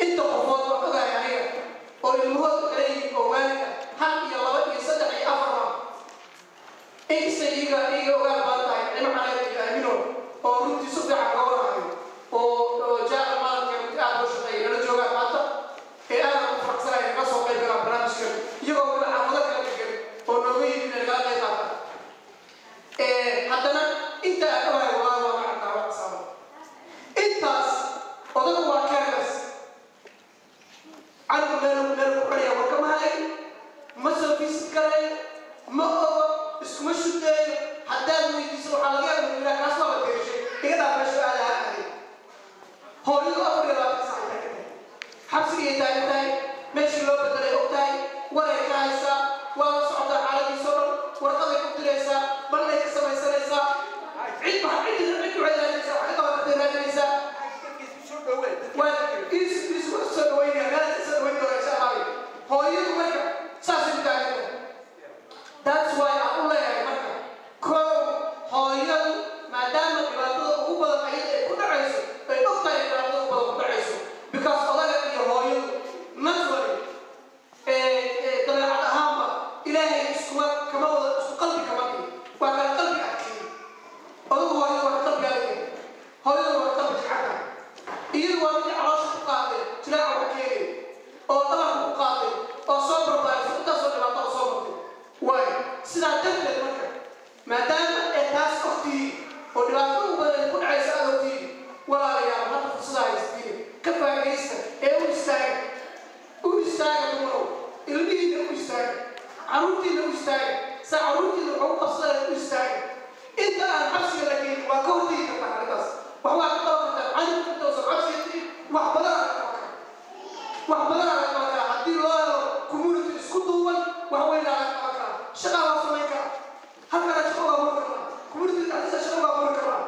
Speaker 6: inta qofood waan ogahay aniga oo ilmahooda kala yihiin oo waalid ah, hal iyo laba iyo saddex iyo afar ma inkastay iiga ogaal badan tahay Nicmo Xaleed iyo Aamino oo runtii si fiican ka warhayo oo jaaca maalinka runtii aad loo shaqeeyay nala joogaan maanta ee aad aan u faraxsanahay naga soo qayb galaan barnaamijkan, iyagoo weliba xaafado kala degan oo nooga yimid inay nagala qayb qaataan. Haddana inta aan ogahay, wallaahi waa macnaa wax xisaaba intaas. Odagu waa careless. Canugu meel ku xidhaya war kama hayo, ma soo visit garayo, ma ogo, iskuma shudeeyo. Haddaad weydiiso, waxaa laga yaaba inuu yidhaha, "Kaas waaba geeshay, iga dhaaf, meesha aada ha aaday." Hooyadu 24 saac ay taagan tahay, xabsigay taagan tahay, meeshii loo bedelay og tahay, waray ka haysaa, waa la socotaa xaaladiisoo dhan, warqaday ku diraysaa, balnay ka samaysanaysaa, cid cid cid waxay raadinaysaa, wax ka qaban kartay raadinaysaa. Waa is is waa soo dhaweynaya, meelaas soo dhaweyn doona insha Allah. Hooyadu marka saasay u taagan tahay. That's why aan u leeyahay marka kow, hooyadu maadaama dhibaatada ugu badan ayada ay ku dhacayso, ay og tahay dhibaatada ugu badan ku dhacayso, because odaga iyo hooyadu naturally dabeecad ahaanba Ilaahay iskuma kama wada, isku qalbi kama dhigin, waa kala qalbi adkeeyey. Odagu hooyadu waa ka qalbi adag, hooyadu waa ka qalbi jilcanta. Iyadu waa mid caloosha ku qaaday jilaaca waxa keenaya oo dhabarka ku qaaday oo soo barbaarisay, intaasoo dhibaato oo soo martay waayo. Sidaa darteed marka, maadaama ay taas ogtihiin oo dhibaatada ugu badan ay ku dhacaysa aad ogtihiin, walaalayaal, hadda fursada haysatiin ka faa'iidaysta ee u istaaga, u istaaga dumarow, ilmihiina u istaaga, carruurtiina u istaaga, saa carruurtiina waxa u qabsanaya u istaaga. Inta aan xabsiga la geynin waa ka hortegi kartaa arrintaas, wax waa ka qaban kartaa. Canug intausan xabsiga tegin wax badan aa laga qaban karaa, wax badan aa laga qaban karaa. Haddii loo helo community isku duuban, wax weyn aa laga qaban karaa, shaqaa loo samayn karaa, halkana shaqo uga abuuri karnaa, community dhexdiisa shaqo uga abuuri karnaa.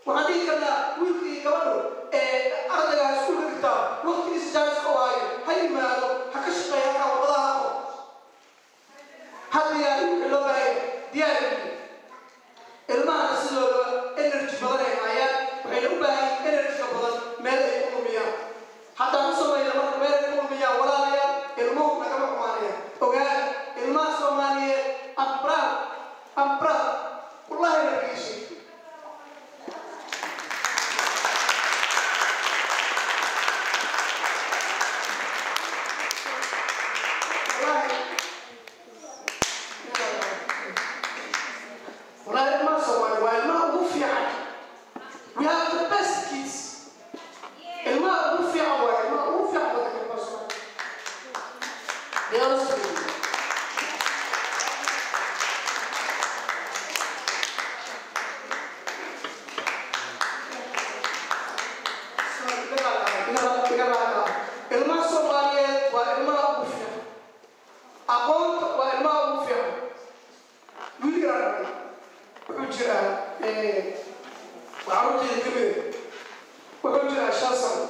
Speaker 6: Waxaan dhihi karnaa wiilka iyo gabadhu ee ardayga iskuulka dhigtaa waqtigiisa jaaniska oo hayo ha yimaado, ha ka shaqeeya. Be honest with you. Ilmaha Soomaaliyeed waa ilmaha ugu fiican, aqoonta waa ilmaha ugu fiican. Wiilkaan dhalay wuxuu jiraa, waa carruurtayda ka mida, wuxuu jiraa 5 sano.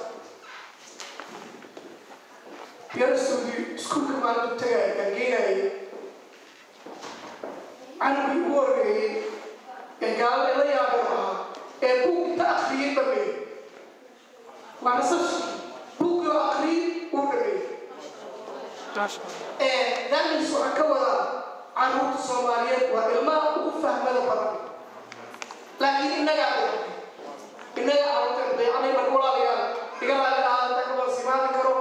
Speaker 6: Yarastowdii iskuulka maalintu tagay aan geynayay, canugii ugu horreeyey ee gaalada la yaabay ahaa ee buug inta akhriyey dhameeyey. Waa reception, buuggii oo akhriyey uu dhameeyey. That means waxaan ka wadaa carruurta Soomaaliyeed waa ilmaha ugu fahmada badan, laakiin innagaa dayacnay, innagaa carruurta dayacnay. Marka walaalayaal, iga raali ahaa intaan ka wada simaadi karo.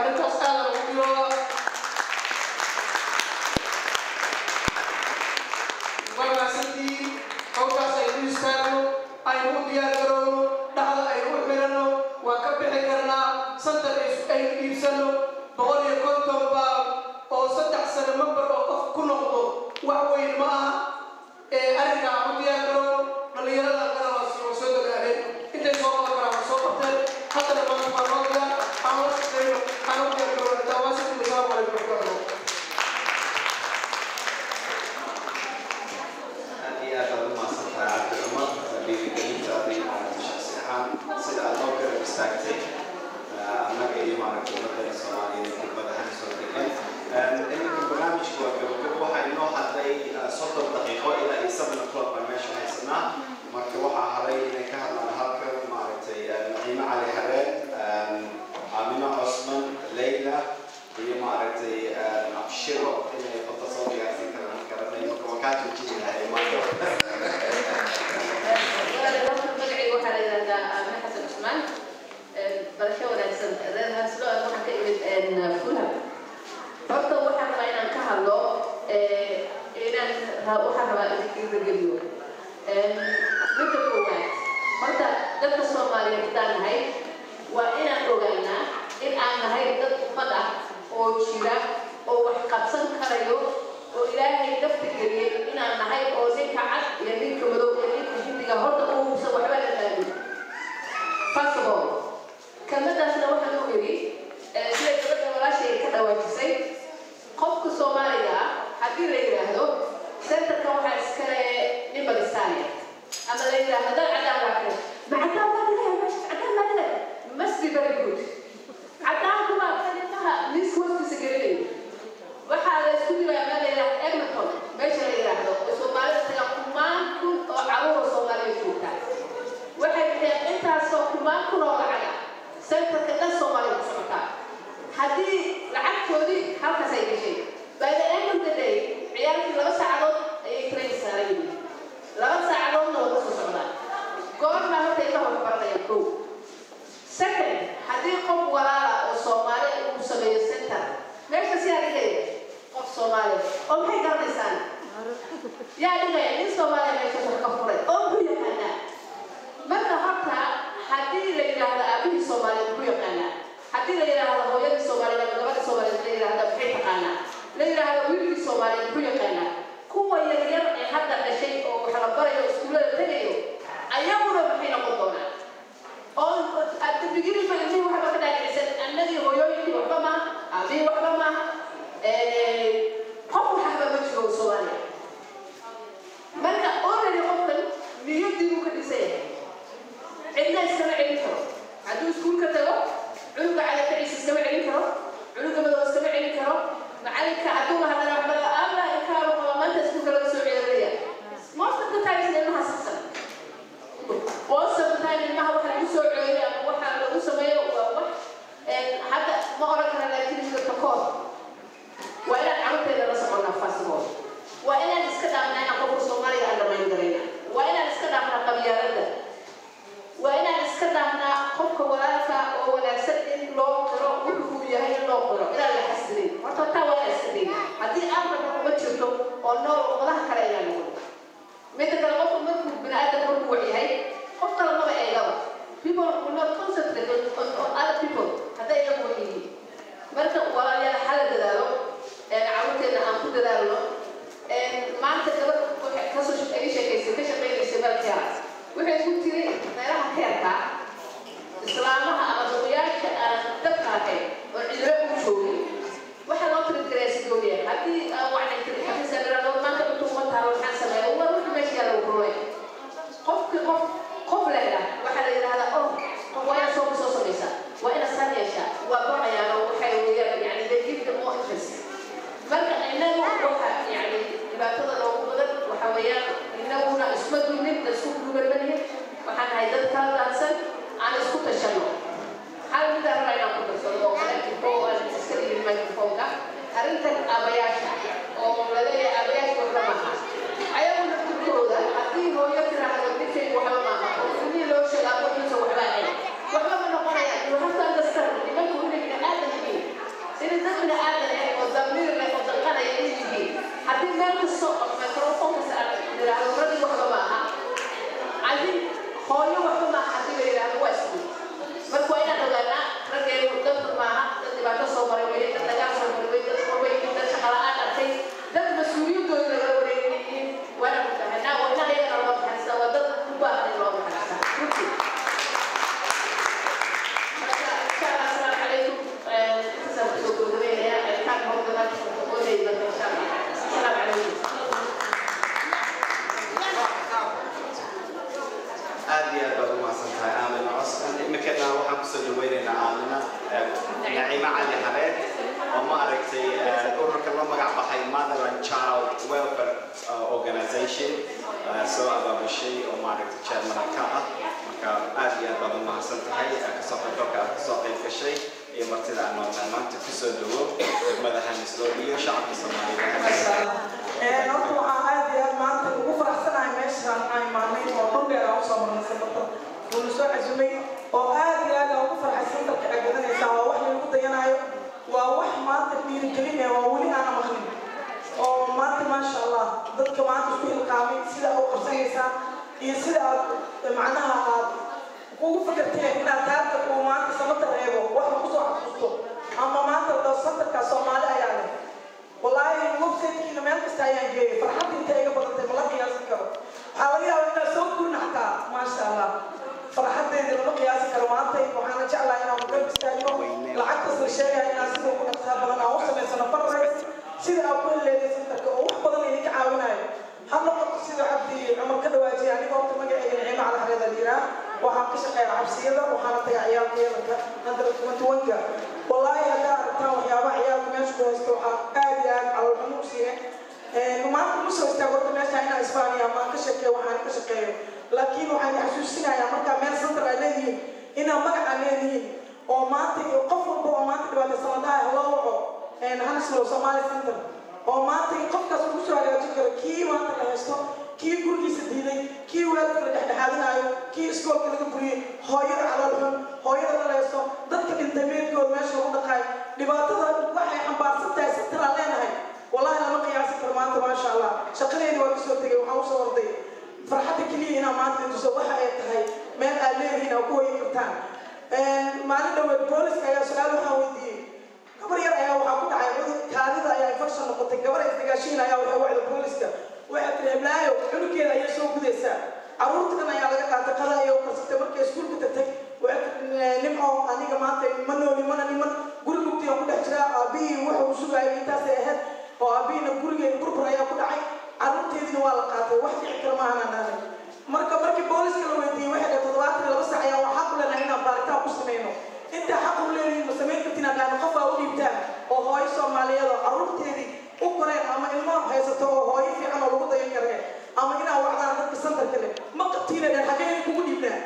Speaker 6: Arrintaas aada ugu dhiyooda. Waa mahadsantihiin. Hawshaas aynu istaagno, aynu u diyaar garowno, dhexda aynu u xiranno. Waa ka bixi karnaa. Center aynu iibsano £150 oo 3 sano member oo qof ku noqdo wax weyn ma aha. Arrinka aan u diyaar garowno. Dhallinyarada kale waa soo dadaaleen, intay soo qaban karaan waa soo qabteen. Haddana maanta waa noo diyaar, aan la shaqeyno, aan u diyaar garowno. Tawaasilku. Asalaamu calaykum waraxmatullahi.
Speaker 3: Aad iyo aad aad u mahadsantahay, Cabdi Cumar, dhiirigelintaada iyo maaragtay shakhsi ahaan sida aad noo garab istaagtay annaga iyo maaragtay ummadana Soomaaliyeed degmada Hounslow degan. Iminka barnaamijku waa gabagabo. Waxaa inoo hadlay 30 daqiiqo, ilaa iyo 7 o'clock baan meesha haysanaa. Marka waxaa haray inay ka hadlaan halkan maaragtay Naciimo Cali Hareen, Aamino Cosman, Leyla iyo maaragtay Abshiro. Inay qofta soo diyaarsan karaan garanay. Marka waan kaa joojini lahay maanta.
Speaker 7: Magacayga waxaa la yidhahdaa Aamine Xasan Cusmaan. Barasho wanaagsan, reer Hounslow. Waxaan ka imid Fulham. Horta waxaan rabaa inaan ka hadlo, inaan waxaan rabaa idin dhiirigeliyo. Midda koowaad, horta dadka Soomaaliyeed haddaan nahay, waa inaan ogaanaa in aan nahay dad ummad ah oo jira oo wax qabsan karayo oo Ilaahay nafta geliyey inaan nahay, oo ninka cad iyo ninka madow iyo ninka Hindiga horta uusan waxba la daamin. First of all, kelmadaasna waxaan u iri sida gabadha walaashay ka dhawaajisay, qofka Soomaaliga ah haddii la yidhaahdo centerka waxaa iskale nin Bakistaaniya ama la yidhaahdo dad cadaan baa kale, ma cadaan baa dhigaya meesha, cadaan baa dhigaya, must be very good. Cadaanku waa kan ilmaha miiska hoostiisa gelinayo. Waxaa la isku diraa meel la yidhaahdo Edmonton, meesha la yidhaahdo oo Soomaalida taga, kumaan kun oo caruur oo Soomaaliya joogta waxay bixiyeen intaasoo kumaan kun oo lacaga. Centerka dhan Soomaaliya ku socotaa. Haddii lacagtoodii halkaas ay gashay, by the end of the day ciyaalkii 2 saacadood ayay train saaran yihiin, 2 saacadoodna waa kasoo socdaan. Goormaa horta ilmaha wax baranaya? Kow. Second, haddii qof walaala oo Soomaali uu sameeyo center meesha, siyaa dhigaya qof Soomaali oo maxay garanaysaan? Yaa dhigaya nin Soomaaliya meeshaas wax ka furay oo muxuu yaqaanaa? Marka horta haddii la yidhaahdo aabihii Soomaaliyeed muxuu yaqaanaa, haddii la yidhaahdo hooyadii Soomaaliyeed ama gabadhii Soomaaliyeed la yidhaahdo maxay taqaanaa, la yidhaahdo wiilkii Soomaaliyeed muxuu yaqaanaa, kuwa yaryar ee hadda dhashay oo wax la barayo iskuullada tegayo ayaguna maxay noqon doonaan? Oo at the beginning ba ilmihii waxba ka dhaadhicsan, annagii hooyooyinkii waxba maaha, aabihii waxba maaha, qof waxba ma jiro Soomaaliya. Marka already qofkan niyaddii buu ka dhisan yahay, cidna iskama celin karo. Hadduu iskuulka tago, cunuga calakaciisa iskama celin karo, cunuga madow iskama celin karo, macalinka hadduu hadana waxba alla inkaaba qaba maanta iskuulka laga soo celinaya. Most of the times ilmaha saxsan, most of the time ilmaha waxa lagu soo ceeliyo ama waxa lagu sameeyo waa wax hadda ma oran kara, laakiin midabka koor. Waa inaan carruurteeda la soconnaa. First of all, waa inaan iska dhaafnaa inaan qofka Soomaaliga aan dhamayn garayna. Waa inaan iska dhaafnaa qabyaaladda. Waa inaan iska dhaafnaa qofka walaalka oo wanaagsan in loo qiro wuxuu uu yahay, in loo qiro inaan la xasilin. Horta taa waa inaan iska dayna haddii aan rabno uma jirto oo nool ummadaha kale inaan noqon. Midda kale, qofku markuu bini aadam markuu wax yahay, qof kale maba eegaba. People will not concentrate on other people hadday iyagu wax yihiin. Marka walaalayaal, hala Waxa yani dhibaatada noogu badan waxa weeyaan inaguna isma duubnin, isku duuban malihin. Waxaan nahay dad kala daadsan. Aan isku tashano. Hal mid aan rabaa inaan ku darsado oo kale oo aan iska dhigin microphone-ka, arrintan aabayaasha oo la leeyahay aabayaasha waxba maaha, ayagu naftirkooda haddii hooyo tiraahdo ninkaygu waxba maaha oo ilmihii loo sheego aabahiisa waxba ahayn, waxba ma noqonayaan. You have to understand nimanku inay bini aadan yihiin, inay dad bini aadan ah oo damiir leh oo danqanaya inay yihiin. Haddii meel kasta oo microphone kasta aan niraahdo raggi waxba maaha, I think hooyo waxba maaha haddii la yidhaahdo waa isku. Marka waa inaan ogaanaa raggeenu dad maaha, dad dhibaato soo maray weye, dad dagaal soo maray weye, dad qurbay, dad shaqa la'aan arkay, dad mas-uuliyadooda lagala wareegay yihiin. Waa inaan ku fahanaa, waa inaan iyagana loo naxariistaa. Waa dad u baahan in loo naxariistaa runtii. Marka insha Allah, asalaamu calaykum, intaasaan kusoo gabagabeynaya. Kaan howdana ooley. Marka insha Allah, asalaamu calaykum.
Speaker 3: Aad iyo aad baad u mahadsan tahay, Aamina Cosman. Iminkana waxaan kusoo dhaweynaynaa Aamina Naciime Cali Xareed oo ma aragtay ururka la magac baxay Motherland Child Welfare Organization soo abaabushay oo ma aragtay chairman ka ah. Marka aad iyo aad baad u mahadsan tahay kasoo qaybgalka aad kasoo qayb gashay iyo martida aad noo tahay maanta. Kusoo dhawo degmada Hounslow iyo shacabka Soomaalida.
Speaker 8: Horta waxaan aad iyo aad maanta ugu faraxsanahay meeshaan aan imaanay oo dhul dheer aan usoo marnay. Samatar wuuna soo casumay oo aad iyo aad aan ugu farxay. Centerka aad gadanaysaa waa wax lagu dayanaayo, waa wax maanta dhiirigelin eh, waa weli aana maqlin oo maanta maasha Allah dadka maanta isku xilqaamay sida aad u qabsanaysaan iyo sida aad macnaha aad ugu fikirteen inaad taarta uu maanta Samatar eego wax lagu soo xasuusto ama maanta la dhaho centerka Soomaali ayaa leh. Wallaahi website-kiina meel kasta ayaan geeyay. Farxadda inta iga badantay ma la qiyaasi karo. Waxaa laga yaabaa inaad soo gurin xataa. Maasha Allah, farxaddeeda lama qiyaasi karo maanta. Waxaana jeclahay inaan garab istaagno lacagtaas la sheegaya, inaan sida ugu dhaqsaha badan aan u samaysano fundraise sida aad ku heleeday centerka oo wax badan idinka caawinayo ha noqoto. Sida Cabdi Cumar ka dhawaajiyay, aniga horta magacayga Nicimo Cali Xareed la yiraa. Waxaan ka shaqeeyaa xabsiyada, waxaana tagaa ciyaalka yaranka under 21-ka. Wallaahi haddaa aragtaan waxyaabaha ciyaalka meesha ku haysto, waxaa aad iyo aad caloolxumo u siine. Maanta uma soo istaago horta meesha inaan isfaaniya ama aan ka sheekeeyo waxaan ka shaqeeyo, laakiin waxaan xasuusinayaa markaa meel center ay leedihiin inaa magac aan leedihiin oo maanta qof walba oo maanta dhibaataysan la dhahay haloo waco Hounslow Somali Center, oo maanta qofkaas lagu soo hagaajin karo, kii maanta la haysto, kii gurigiisa diiday, kii waalidka la dhexdhexaadinayo, kii iskoolka laga buriyey, hooyada calool xun, hooyada la haysto, dadka dhintay meydkooda meesha lagu dhaqaayo. Dhibaatada waxay xambaarsan tahay center aan leenahay wallahi lama qiyaasi karo maanta. Maasha Allah, shaqadeyda waa kasoo tegay, waxaan usoo orday farxadda keliya inaa maanta tuso waxa ay tahay meel aad leedihiin oo ku hoyi kartaan. Maalin dhaweed booliska ayaa su-aal waxaan weydiiyey. Gabar yar ayaa waxaa ku dhacay cudur kaadida ayaa infection noqotay. Gabar isdagaashiin ayaa waxay wacda booliska, waxay tiri heblaayo cunugeeda ayay soo gudaysaa, carruurta dhan ayaa laga qaatay, qada ayay u karsatay. Markay iskuulka tagtay waxay tiri, "Nimco, aniga maanta ma nooli mana niman, guri mugdi aan ku dhex jiraa. Aabihii wuxuu sugayay intaasay ahayd oo aabihiina gurigeeda burbur ayaa ku dhacay, carruurteediina waa la qaatay. Wax dhici kara maahan aan dhahnay." Marka markii booliska la weydiiyey waxay dhahay 72 sac ayaa waa xaq u leenahay inaan baaritaan ku sameyno. Intaa xaq u leedihiin ma samayn kartiin aan dhahno. Qof aa u dhiibtaan oo hooyo Soomaaliyeed oo carruurteedii u koreen ama ilmo haysato oo hooyo fiican oo lagu dayan kareen, ama inaa wacdaan dadka centerka leh, ma qabtiina dhen. Xaggeen kugu dhiibnaa?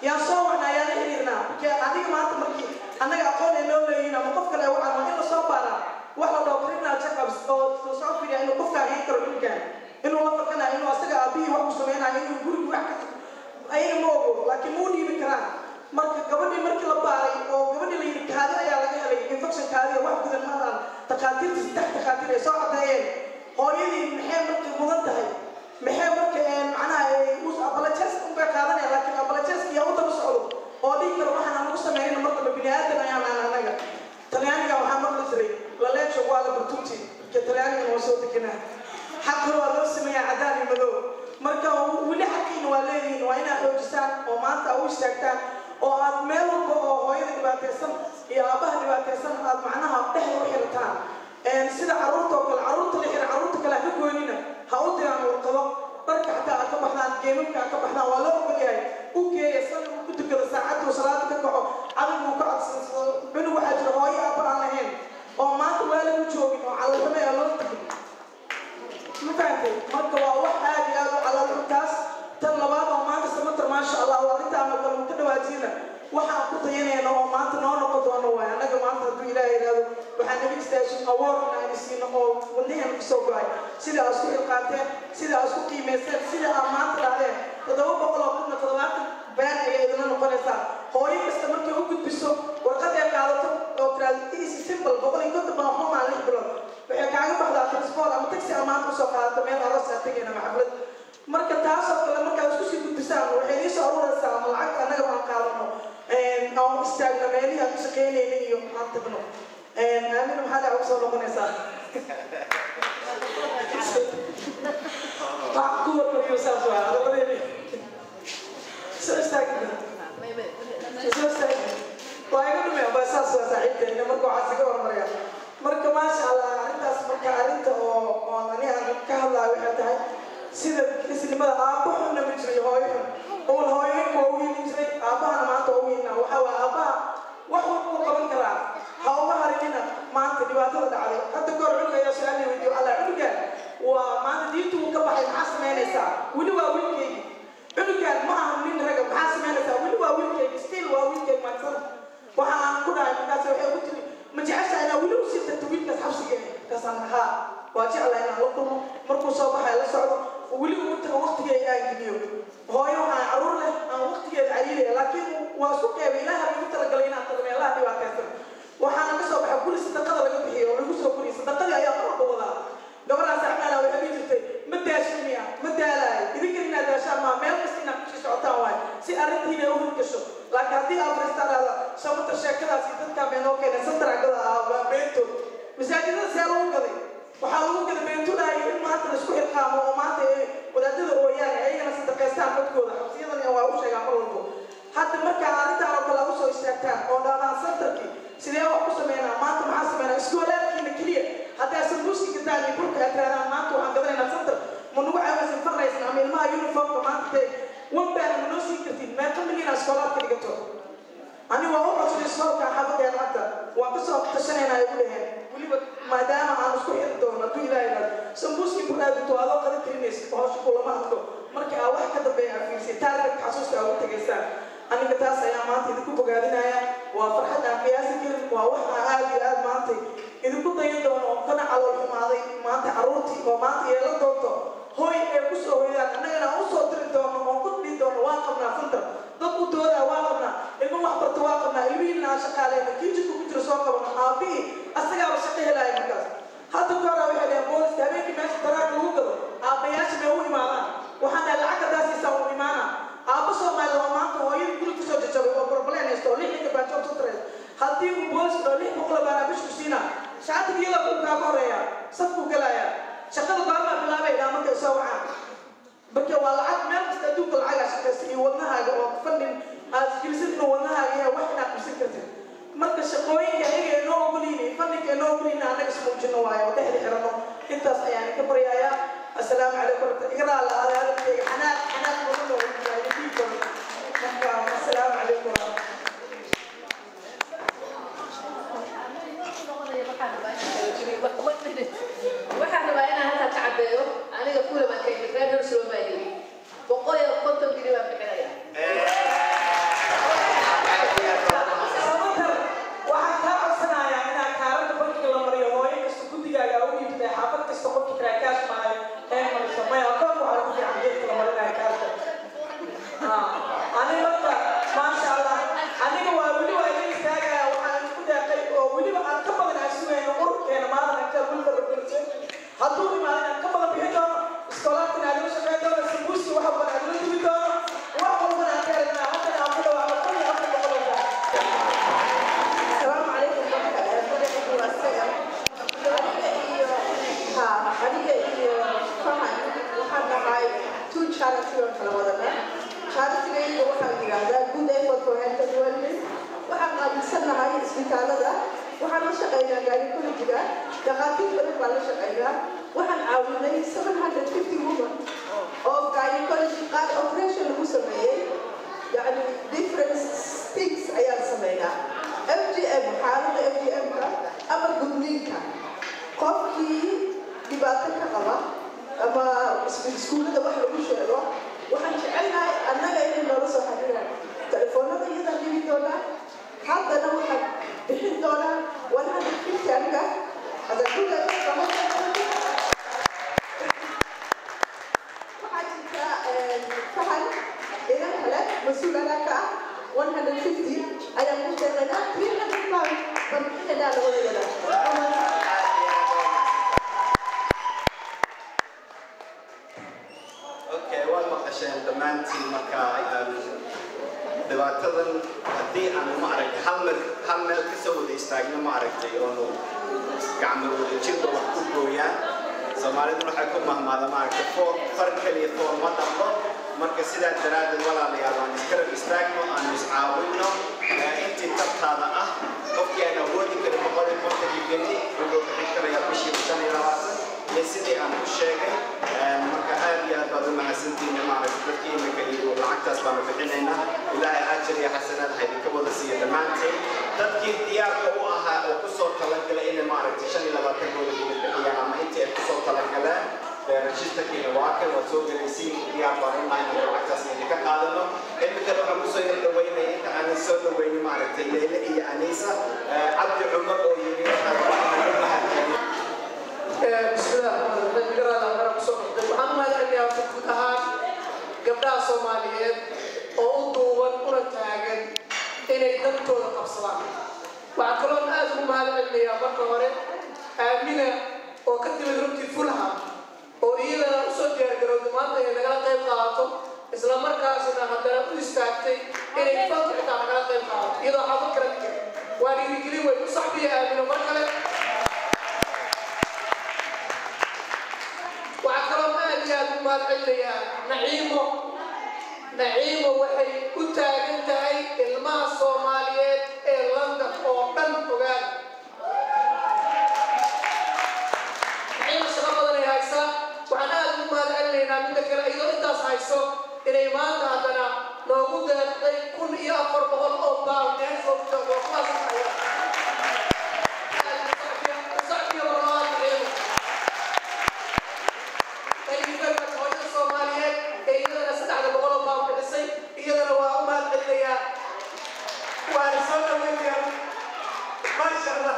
Speaker 8: Yaan soo wacnaa? Yaan la xiriirnaa? Marka adiga maanta markii annaga aqoon ay noo leeyihiin ama qof kale ay wacaan, waa in lasoo baaraa wax la dhaho criminal checkups oo lasoo fiiriya inuu qofkaan hayn karo dhulkan, inuu la fakanayo, inuu asaga aabihii wax ku sameynayo, inuu gurigu wax ka ayaga ma ogo, laakiin ma u dhiibi karaan. Marka gabadhii markii la baaray oo gabadhii la yidhi kaadi ayaa laga helay, infection kaadi wax gudan maahan, takhaatiirta saddex takhaatiir ay soo caddeeyeen, hooyadii maxay marka mudan tahay? Maxay marka macnaha apologies unbay qaadanaya? Laakiin apologies iyo u daba socdo oo dhihi karo waxaan aan ugu sameynayna mar dambe bini aadan ayaan aan annaga. Talyaaniga waxaa maqli jiray "la legge uguale per tutti". Marka Talyaanigana waa soo deganaa, xaqa waa loo sameeyaa cadaan iyo madow. Marka weli xaqiina waa leedihiin, waa inaad xoojisaan oo maanta aad u istaagtaan oo aad meel walba oo hooyada dhibaataysan iyo aabbaha dhibaataysan aad macnaha dhexda u xirataan, sida carruurta oo kale, carruurta la xira, carruurta kale ha ka goynina, ha u diraan warqado. Dharka xataa aad ka baxdaan, geemamka aad ka baxdaan waa loo ogol yahay. U geeya san uu ku tukado, saacadda uu salaada ka kaco adigu uu ka codsado. Cunug waxaa jira hooyo aabba aan lahayn oo maanta waalid u joogin oo caloolxumo ee loo tegin. Award inaan siino oo wadnaheena kusoo go'ay, sida aad isku xilqaanteen, sida aad isku qiimayseen, sida aad maanta dhahdeen 700,000 70 been ayay idinla noqonaysaa. Hooyo kasta markay u gudbiso warqad ay qaadato oo tiraahdo easy simple 150 baan waxba maan 6 bilood waxay kaaga baxdaa transport ama taxi ama maanta usoo qaadato meel aroos aad tegayna ama xaflad. Marka taasoo kale markaad isku sii gudbisaan, waxay idiin soo aruuraysaa ama lacagta annaga aan qaadano, aan istaagno meelihii aan ku shaqeynayna iyo aan tagno. Aamin, maxaa dhaca kusoo noqonaysaa? Wax ku warmariyo saas waa hadalladeeni. Soo istaagna, soo istaagna, waa iga dhumay ba. Saas waa saaxiibtayna. Marka waxaa isaga hormaraya. Marka maasha Allah arrintaas. Marka arrinta oo ani aan ka hadlayo waxay tahay sida isnimada. Aabbo xunna ma jiro iyo hooyo xun. Ool hooyooyinka waa u hiilin jiray, aabbahana maanta waa u hiilina. Waxaa waa aabbaha wax walba uu qaban karaa. Ha uga harinina maanta dhibaatada dhacday. Hadda goor cunug ayaa su-aal la weydiiyo alla cunugan waa maanta diintu uu ka baxay, maxaa samaynaysaa? Weli waa wiilkaygi. Cunugan ma aha nin raga, maxaa samaynaysaa? Weli waa wiilkaygi, still waa wiilkaygi maantada. Waxa aan ku dhahay markaas, waxay ugu tiri, ma jeceshahay inaa weli usii tagto wiilkaas xabsiga? Markaasaan haa, waa jeclahay inaan la kulmo markuu soo baxay, la socdo, weli ugu tago, waqtigeeda aan geliyo. Hooyo waxaan caruur leh aan waqtigeeda cariiraya, laakiin waa isku qeybay. Ilaaha igu talagalay inaan tago meelaha dhibaataysan. Waxaana ka soo baxay guri sadaqada laga bixiyo oo lagu soo koriyay. Sadaqadii ayaa mar walba wadaa. Gabadhaas axmaala waxay dhihi jirtay, ma daashin miya? Ma daalaayo. Idinkan inaad daashaan maa, meel kasta inaad kusii socotaan waayo si arrintiina u hirgasho. Laakiin haddii aad fariistaan dhahda Samatar sheekadaas iyo dadkaa beenoo keenay santaragada ah waa beentood. Masaajidada see lagu gaday? Waxaa lagu gaday beentudaayo in maanta la isku xilqaamo oo maanta ay wadaadada ooyaan, ayagana sadaqaystaan codkooda. Xabsiyadan waa u sheegaa mar walbo. Hadda markaa arrintaan oo kale usoo istaagtaan oo dhahdaan centerkii sidee wax ku sameynaa maanta, maxaa sameynaa? Iskoolaadkiina keliya haddaa sambuuski gataan iyo burka aad tirahdaan maanta waxaan gadanaynaa center, ma nagu caawinaysin fundraising ama ilmaha uniformka maanta tee 1 pound ma noo siin kartiin? Meeqa milyan iskoolaadka dhigato? Ani waa u codsaday iskoolka xaafadeena. Hadda waan kasoo tashanaynaa ay ugu dhaheen. Weliba maadaama aan isku xiri doono hadduu Ilaahay idhaahdo, sambuuskii bur aad guto adoo qada karinaysa hawsha kulama adko. Marka aa wax ka dambeeya aa fiirsay taarget xasuusta aa ugu tagaysaan. Aniga taas ayaa maanta idinku bogaadinaya. Waa farxad aan qiyaasi karin, waa wax aan aad iyo aad maanta idinku dayan doono oo kana calool xumaaday maanta carruurtii oo maanta yeelan doonto hoy ay kusoo hoydaan. Annagana aan usoo diri doono oo ku dhihi doono waan qabnaa center, dad u doodaa waan qabnaa, ilmo wax barta waan qabnaa, ilmihiina aan shaqaaleyna, kii jidka ku jiro soo qabano, aabbihii asagaaba shaqo helaaya. Markaas hadda ka hora waxay dhaheen booliska habeenkii meesha daraag lagu gado aabbayaasha may u imaadaan. Waxaan dhahay lacag haddaa siisaa u imaana. Aabba Soomaali oo maanta hooyadii guri kusoo jajabay oo problem haysto oo 6 ninka baajoog soo taraysa, haddii uu booliska dhao 600 baanaa bishku siina, shaatiga iyada kuu kaaga horeeya safkuu gelayaa. Shaqada goormaa bilaabay dhaa markay soo wacaan. Marka waa lacag meel kasta adduunka lacagaa shaqaysa iyo wadnahaaga oo funding aad gelisid inuu wadnahaaga yahay wax inaad qabsan kartid. Marka shaqooyinka ayaga inoo ogolyihin, fundingka inoo ogolyihin, annaga ismuujino waayo oo dhexda xirano. Intaas ayaan ka baryayaa. Assalaamu calaykum waraxmat. Iga raala hadalkayga, xanaaq xanaaq badan oo iyo dhiig badan. Marka assalaamu calaykum waraxmat.
Speaker 7: Waxaan rabaa inaan halkaa ka caddeeyo, aniga Fulham baan ka imid, reer Hounslow baan yimi, 150 gini baan bixinaya.
Speaker 8: Samatar, waxaan kaa codsanayaa inaad kaararka bankiga la mariyo hooyo kasta guddigaaga u iibtay, xaafad kasta qofki karaa kaash maayo ee mariso maya akoonka. Waxaa ku fiican geedka la marinayo kaarka. Ani marka maasha Allah, aniga waa weli waa idin istaagaya. Waxaan ku deeqay oo weliba aan ka badan aan sugayno ururkeena maadan agtaa Wilford Organization hadduu imaado inaan ka badan bixin doono, iskoolaadkana aan la shaqeyn doono, sambuuski wax walbana aan la dubi doono, wax walbana aan ka helnaa. Haddana aan ku dhawaaqo 1400 oo.
Speaker 2: Asalaamu calaykum. Magacaygu waa Sagal. Aniga iyo Fahan waxaan nahay two charity oo kala wadanaa. Charityga waxaa la yidhaahdaa Good Effort for Health and Wellness. Waxaan qaabilsannahay isbitaalada, waxaan la shaqeynaa gynecology-ga, dhakhaatiir badan baan la shaqeynaa. Waxaan caawinay 750 women oo gynecology qaar operation lagu sameeyey, yani different things ayaan sameynaa. FGM, xaaladda FGM-ka ama gudniinka, qofkii dhibaato ka qaba ama iskuullada wax lagu sheego, waxaan jecelnahay annaga inay noola soo xiriiraan. Telefoonada iyadaan dhigi doonaa. Haddana waxaan bixin doonaa 150 aniga. Waxaa jirta fahan inan kale mas-uul anaa ka ah 150 ayaan ku deeqaynaa, £300 baan bixinaynaa labadayada.
Speaker 3: Okay, waad maqasheen dhammaantiin. Marka dhibaatadan haddii aanu, ma aragtay, hal meel kasoo wada istaagno, ma aragtay, oonu gacmo wada jirba wax ku gooyaan. Soomaaliduna waxay ku mahmaada, ma aragtay, fool far keliya fool ma dhaqdo. Marka sidaa daraaddeed, walaalayaal, aan isgarab istaagno, aanu iscaawinno intii tabtaada ah. Qofkii aan awoodi karin 150-kii geni wuxuu bixin karayaa bishii 25 iyo sidii aan u sheegay. Marka aad iyo aad baad u mahadsantihiin, maaragtay, dadkii imika iyo lacagtaas baanu bixinaynaa. Ilaahay ajar iyo xasanaad ha idinka wada siiya dhammaantiin. Dadkii diyaarka u ahaa oo kusoo talagalay inay, maaragtay, 25-kooda geni bixiyaan ama intii ay kusoo talagaleen, registerkiina waa kan, waad soo gelaysiin. Diyaar baan u nahay inaan lacagtaas idinka qaadano. Imikana waxaan kusoo yar dhaweynaya, inta aanan soo dhaweynin, maaragtay, Leyle iyo Aniisa, Cabdi Cumar oo yiri waxaan rabaa inaan u mahadceliyo.
Speaker 6: Bismillaah raxmaan raxiim. Garaada mara kusoo noqday. Waxaan u mahadcelinayaa horta guud ahaan gabdhaha Soomaaliyeed oo u duuban una taagan inay dantooda qabsadaan. Waxaan kaloon aad ugu mahadcelinayaa marka hore Aamina oo ka timid runtii Fulham oo iyadana usoo diyaargarowday maanta inay nagala qayb qaadato, isla markaasna haddana u istaagtay inay fanka xitaa nagala qayb qaadato iyadoo xaafad kala degan. Waa dhiirigelin weyn. U saxbiya Aamino mar kale. Waxaa kaloo aad iyo aad u mahadcelinayaa Naciimo. Naciimo waxay u taagan tahay ilmaha Soomaaliyeed ee London oo dhan. Ogaan, Naciimo shaqo badan ay haysaa. Waxaan aad ugu mahadcelinaynaa midda kale, iyadoo intaas hayso inay maanta haddana noogu deeqday £1,400. Waa kuwaas haya saxbiya marlabaad Naciimo. Thank you very much. Hooyada Soomaaliyeed ee iyadana £300 bixisay, iyadana waa u mahadcelinayaa, waana soo dhaweynayaa. Maasha Allah,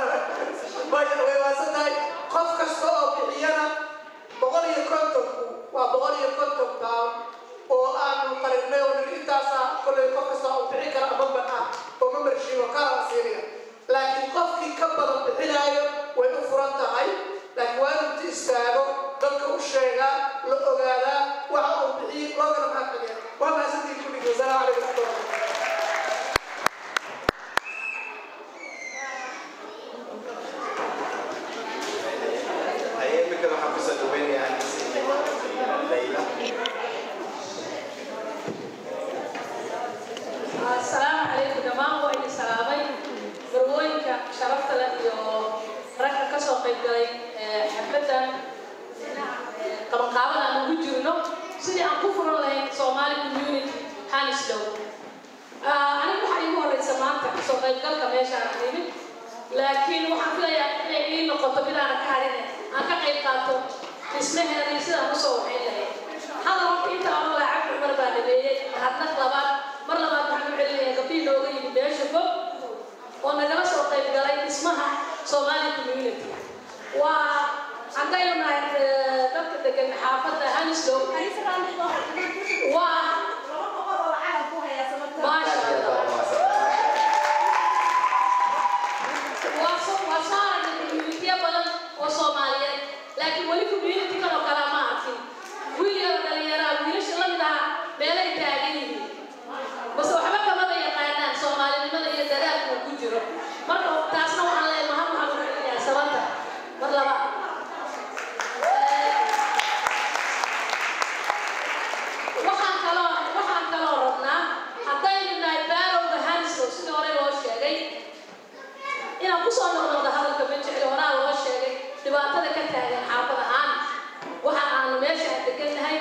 Speaker 6: maasha Allah, way waasan tahay. Qof kasta oo bixiyana 150-ku waa £150 oo aanu qarinay oo niri intaasa kolley qof kasta oo bixin kara member ah oo membership oo kala siinaya. Laakiin qofkii ka badan bixinaayo way u furan tahay, laakiin waa inuu inta istaago dadka u sheegaa, la ogaadaa waxa uu bixiyey, loogana mahadceliya. Waa mahadsantihiin kulligii. Wasalaamu calaykum waraxmatullahi.
Speaker 3: Haye, imika waxaan kusoo dhaweynayaa Anisa iyo, maaragtay, Leyla.
Speaker 9: Asalaamu calaykum dhammaan. Waa idin salaamay marwooyinka sharafta leh iyo ragga ka soo qayb galay xafladdan qabanqaabada aan ugu jirno sidii aan ku furan lahayn Somali community Hounslow. Anigu waxaa iigu horeysa maanta kasoo qaybgalka meesha aan nimid, laakiin waxaan filayaa inay ii noqoto mid aanan ka harin, aan ka qayb qaato dhismaheeda iyo sidaan usoo waxayn lahayn. Hadal horta inta aan lahaa Cabdi Cumar baa dhameeyey. Mahadnaq labaad mar labaad waxaan u celinayaa gabdhihii nooga yimid meesha fog oo nagala soo qayb galay dhismaha Somali community. Waa haddaynu nahay dadka degan xaafadda Hounslow, waa maasha Allah, waa soo aragnay communitiya badan oo Soomaaliyeed, laakiin weli community kan oo kale ma arkin. Wiil yaro dhalinyaraa, wiilasha la mid ahaa meelay taagan yihiin base waxba kamaba yaqaanaan Soomaalinimada iyo dadaalka uu ku jiro. Marka taasna waxaan leeyahay mahad waxaan u celinayaa sababta mar labaad. Waxaan kaloo rabnaa haddaynu nahay boroughga Hounslow, sidii hore loo sheegay, inaan kusoo noqnoqdo hadalka ma jecli. Horaa loo sheegay dhibaatada ka taagan xaafad ahaan waxa aanu meesha aan degannahay.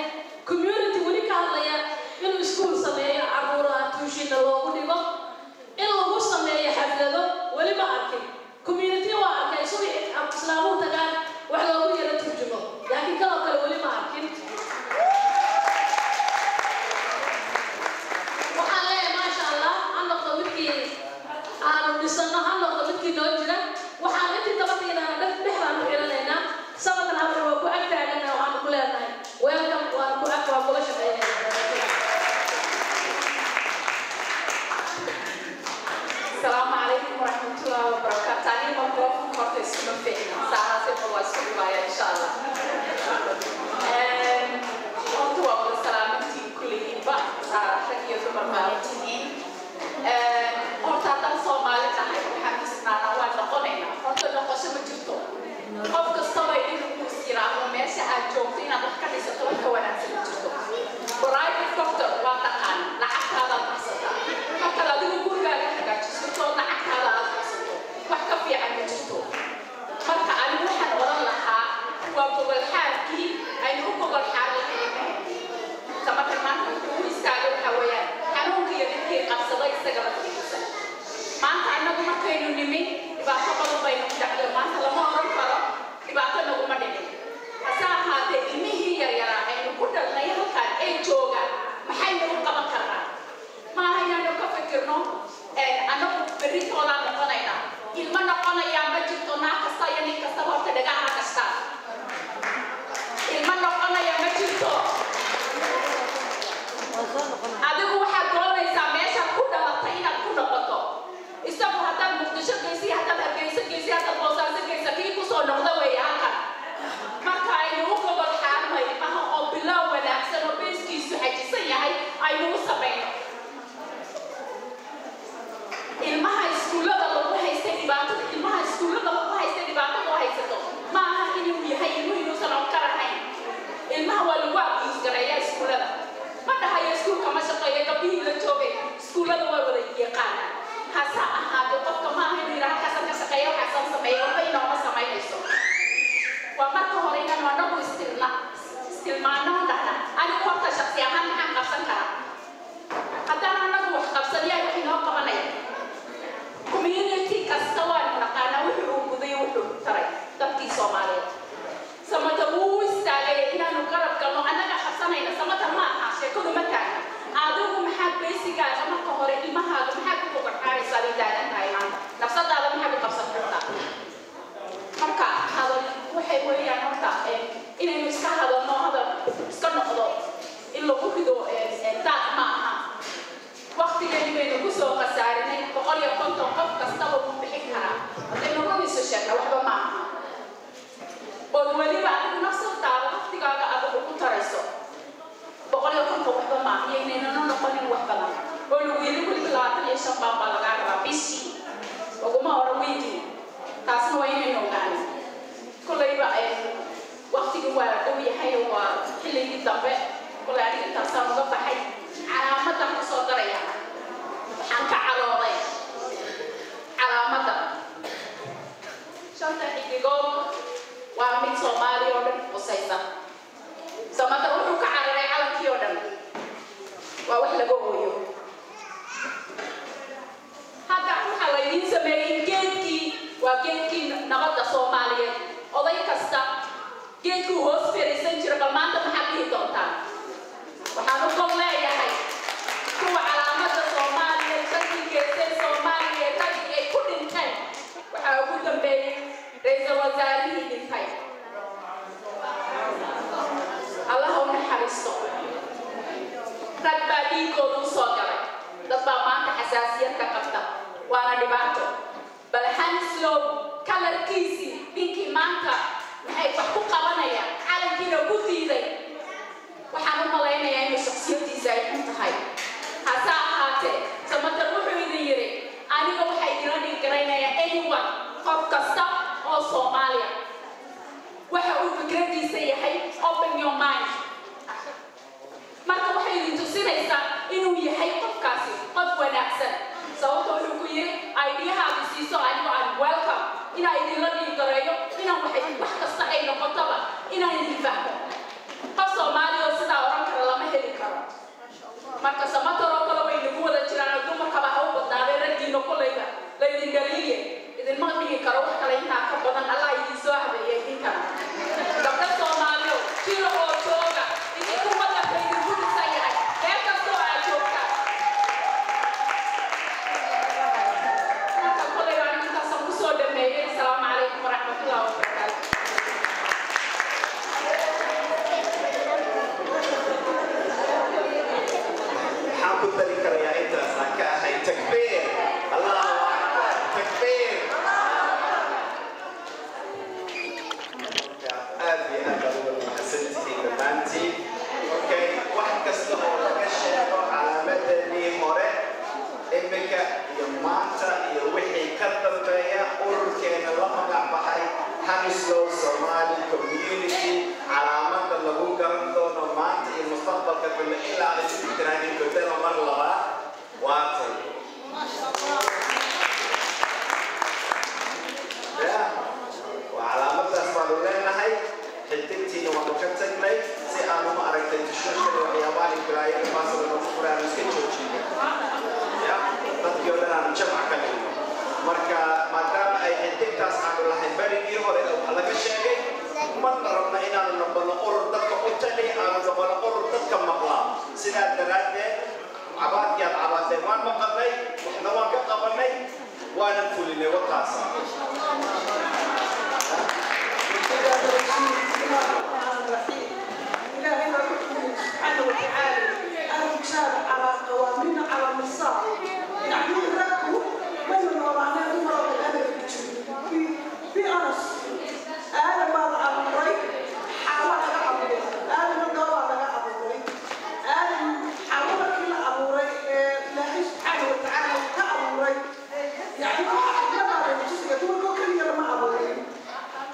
Speaker 9: Community weli ka hadlaya inuu iskuul
Speaker 7: Dambe kolay aniga intaasaan uga baxay. Calaamadan ku soo daraya, waxaan ka calooday calaamadda shanta xidigood. Waa mid Soomaaliya oo dhan qusaysa. Samatar wuxuu ka cararay calankii oo dhan. Waa wax laga ooyo. Hadda waxaa laydiin sameeyey geedkii, waa geedkii nabadda Soomaaliyeed. Oday kasta geedkuu hoos fariisan jira. Bal maanta maxaad dhihi doontaa? Waxaan u gol leeyahay kuwa calaamadda Soomaaliya, shantii geesay Soomaaliya, raggii ay ku dhinteen. Waxaa ugu dambeeyey ra-iisul wasaarihii dhintay, Allaha u naxariisto. Rag baa dhiigooda u soo galay, dad baa maanta xasaasiyad ka qabta, waana dhibaato. Bal Hounslow kalarkiisii ninkii maanta maxay wax ku qabanayaan, calankiina ku diiday, waxaan u malaynayaa inuu shaksiyadiisa ay xun tahay. Hase ahaatee, Samatar wuxuu idin yidhi, aniga waxaa idinla dhiirgaraynayaa anyone, qof kasta oo Soomaaliya waxa uu fikradiisa yahay, open your mind. Marka waxay idin tusinaysaa inuu yahay qofkaasi qof wanaagsan, sababta wuxuu ku yidhi idea-haadu siiso, anigo aan welcome inaan idinla dhiirgareeyo, inaan waxay wax kasta ay noqotoba inaan idin fahmo. Qof Soomaaliya oo sidaa oran kara lama heli karo. Marka Samatar oo kale way nagu wada jiraan, oo dumarkaba ha u badnaadee, raggiina kolayba laydin dhaliiye, idinma dhihi karo wax kale intaa ka badan. Allah idin soo habeeya idinkana. Gabdho Soomaaliyo jiro oo jooga, idinku wadanka idinku dhisan yahay meel kastoo aad joogtaan. Marka kolay baan intaasaan kusoo dhameeyey. Asalaamu calaykum waraxmatullahi wabarakaatu.
Speaker 3: Maxaan ku dari karayaa intaas aan ka ahay takbiir, Allahu akbar, takbiir? Aad iyo aad baad uga mahadsantihiin dhammaantiin. Okay, wax kasta oo laga sheego calaamadeenii hore, imika iyo maanta iyo wixii ka dambeeya, ururkeena la magac baxay Hounslow Somali Community, calaamada lagu garan doono maanta iyo mustaqbalka dambe ilaa aad isu tirahdin bedelo mar labaad, waatay. Ya, waa calaamadaas baanu leenahay. Xidigtiina waanu ka tagnay si aanu, ma aragtay, tushashada waxyaabaha balaayada maasala nagu furay aanu iska joojino, ya dadkii oo dhan aanu jamac ka dhigno. Marka maadaama ay xidigtaas aanu lahayn berigii hore oo wax laga sheegay, marna rabna inaanu noqono urur dadka u tali, aanu noqono urur dadka maqlaa. Sidaa daraaddeed, cabaadkii aad cabaadeen waan maqalnay, waxna waan ka qabanay, waanan fulinay wataas.
Speaker 2: إلهي ما سبحانه وتعالى الرجال على قوامين على النساء، يعني الرب من نوعنا دمر الأدب في أنس أنا ما أمري حاول أبوري، أنا ما دور على أبوري، أنا حاول كل أبوري. إلهي سبحانه وتعالى كأبوري، يعني لما رجعت دمر كل يوم أبوري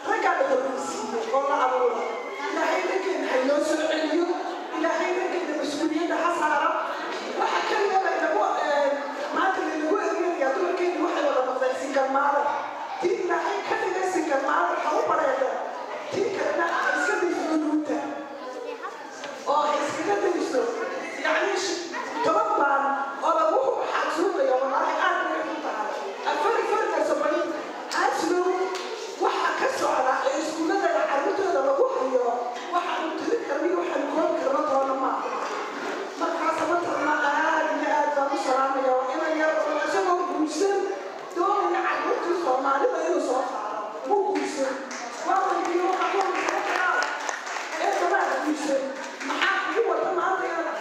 Speaker 2: رجع للرئيسي والله أبوري. إلهي لكن haynoo soo celiyo. Ilaahay raggeeda mas-uuliyadda ha saaro. Waxa kaliya laynagu maanta laynagu erinayaa, dumarkeenu waxay wada noqdeen single mother. Tii Ilaahay ka dhigay single mother ha u bareedo, tii kalena ha iska dayso dunuubta oo ha iskaga dayso. Yacni 10 baan oo lagu xasuuqaya, wallaahi aad bay u tahay afari farka Somali Hounslow. Waxa ka socda ee iskuullada carruurtooda lagu hayo waxaanu tirin karno, waxaanu koobi karno toona maaha. Markaas Samatarna aad iyo aad baan u salaamaya. Waa inan yar oo isagoo guursan doonaya carruurtii Soomaalida inuu soo saaro. Muu guursan? Waa weydiiye, waxaa ku horeysa ee dabaad guursan, maxaa kugu wata maanta inaad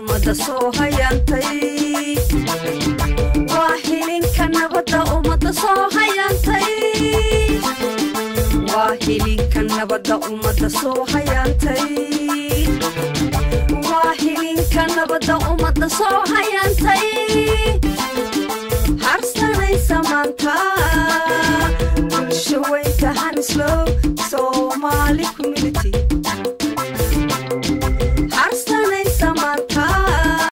Speaker 10: Ummadda soo hayantay, waa hilinka nabadda ummadda soo hayantay, waa hilinka nabadda ummadda soo hayantay, waa hilinka nabadda ummadda soo hayantay. Harsanaysa maanta bulsho weynta Hounslow Soomaali community.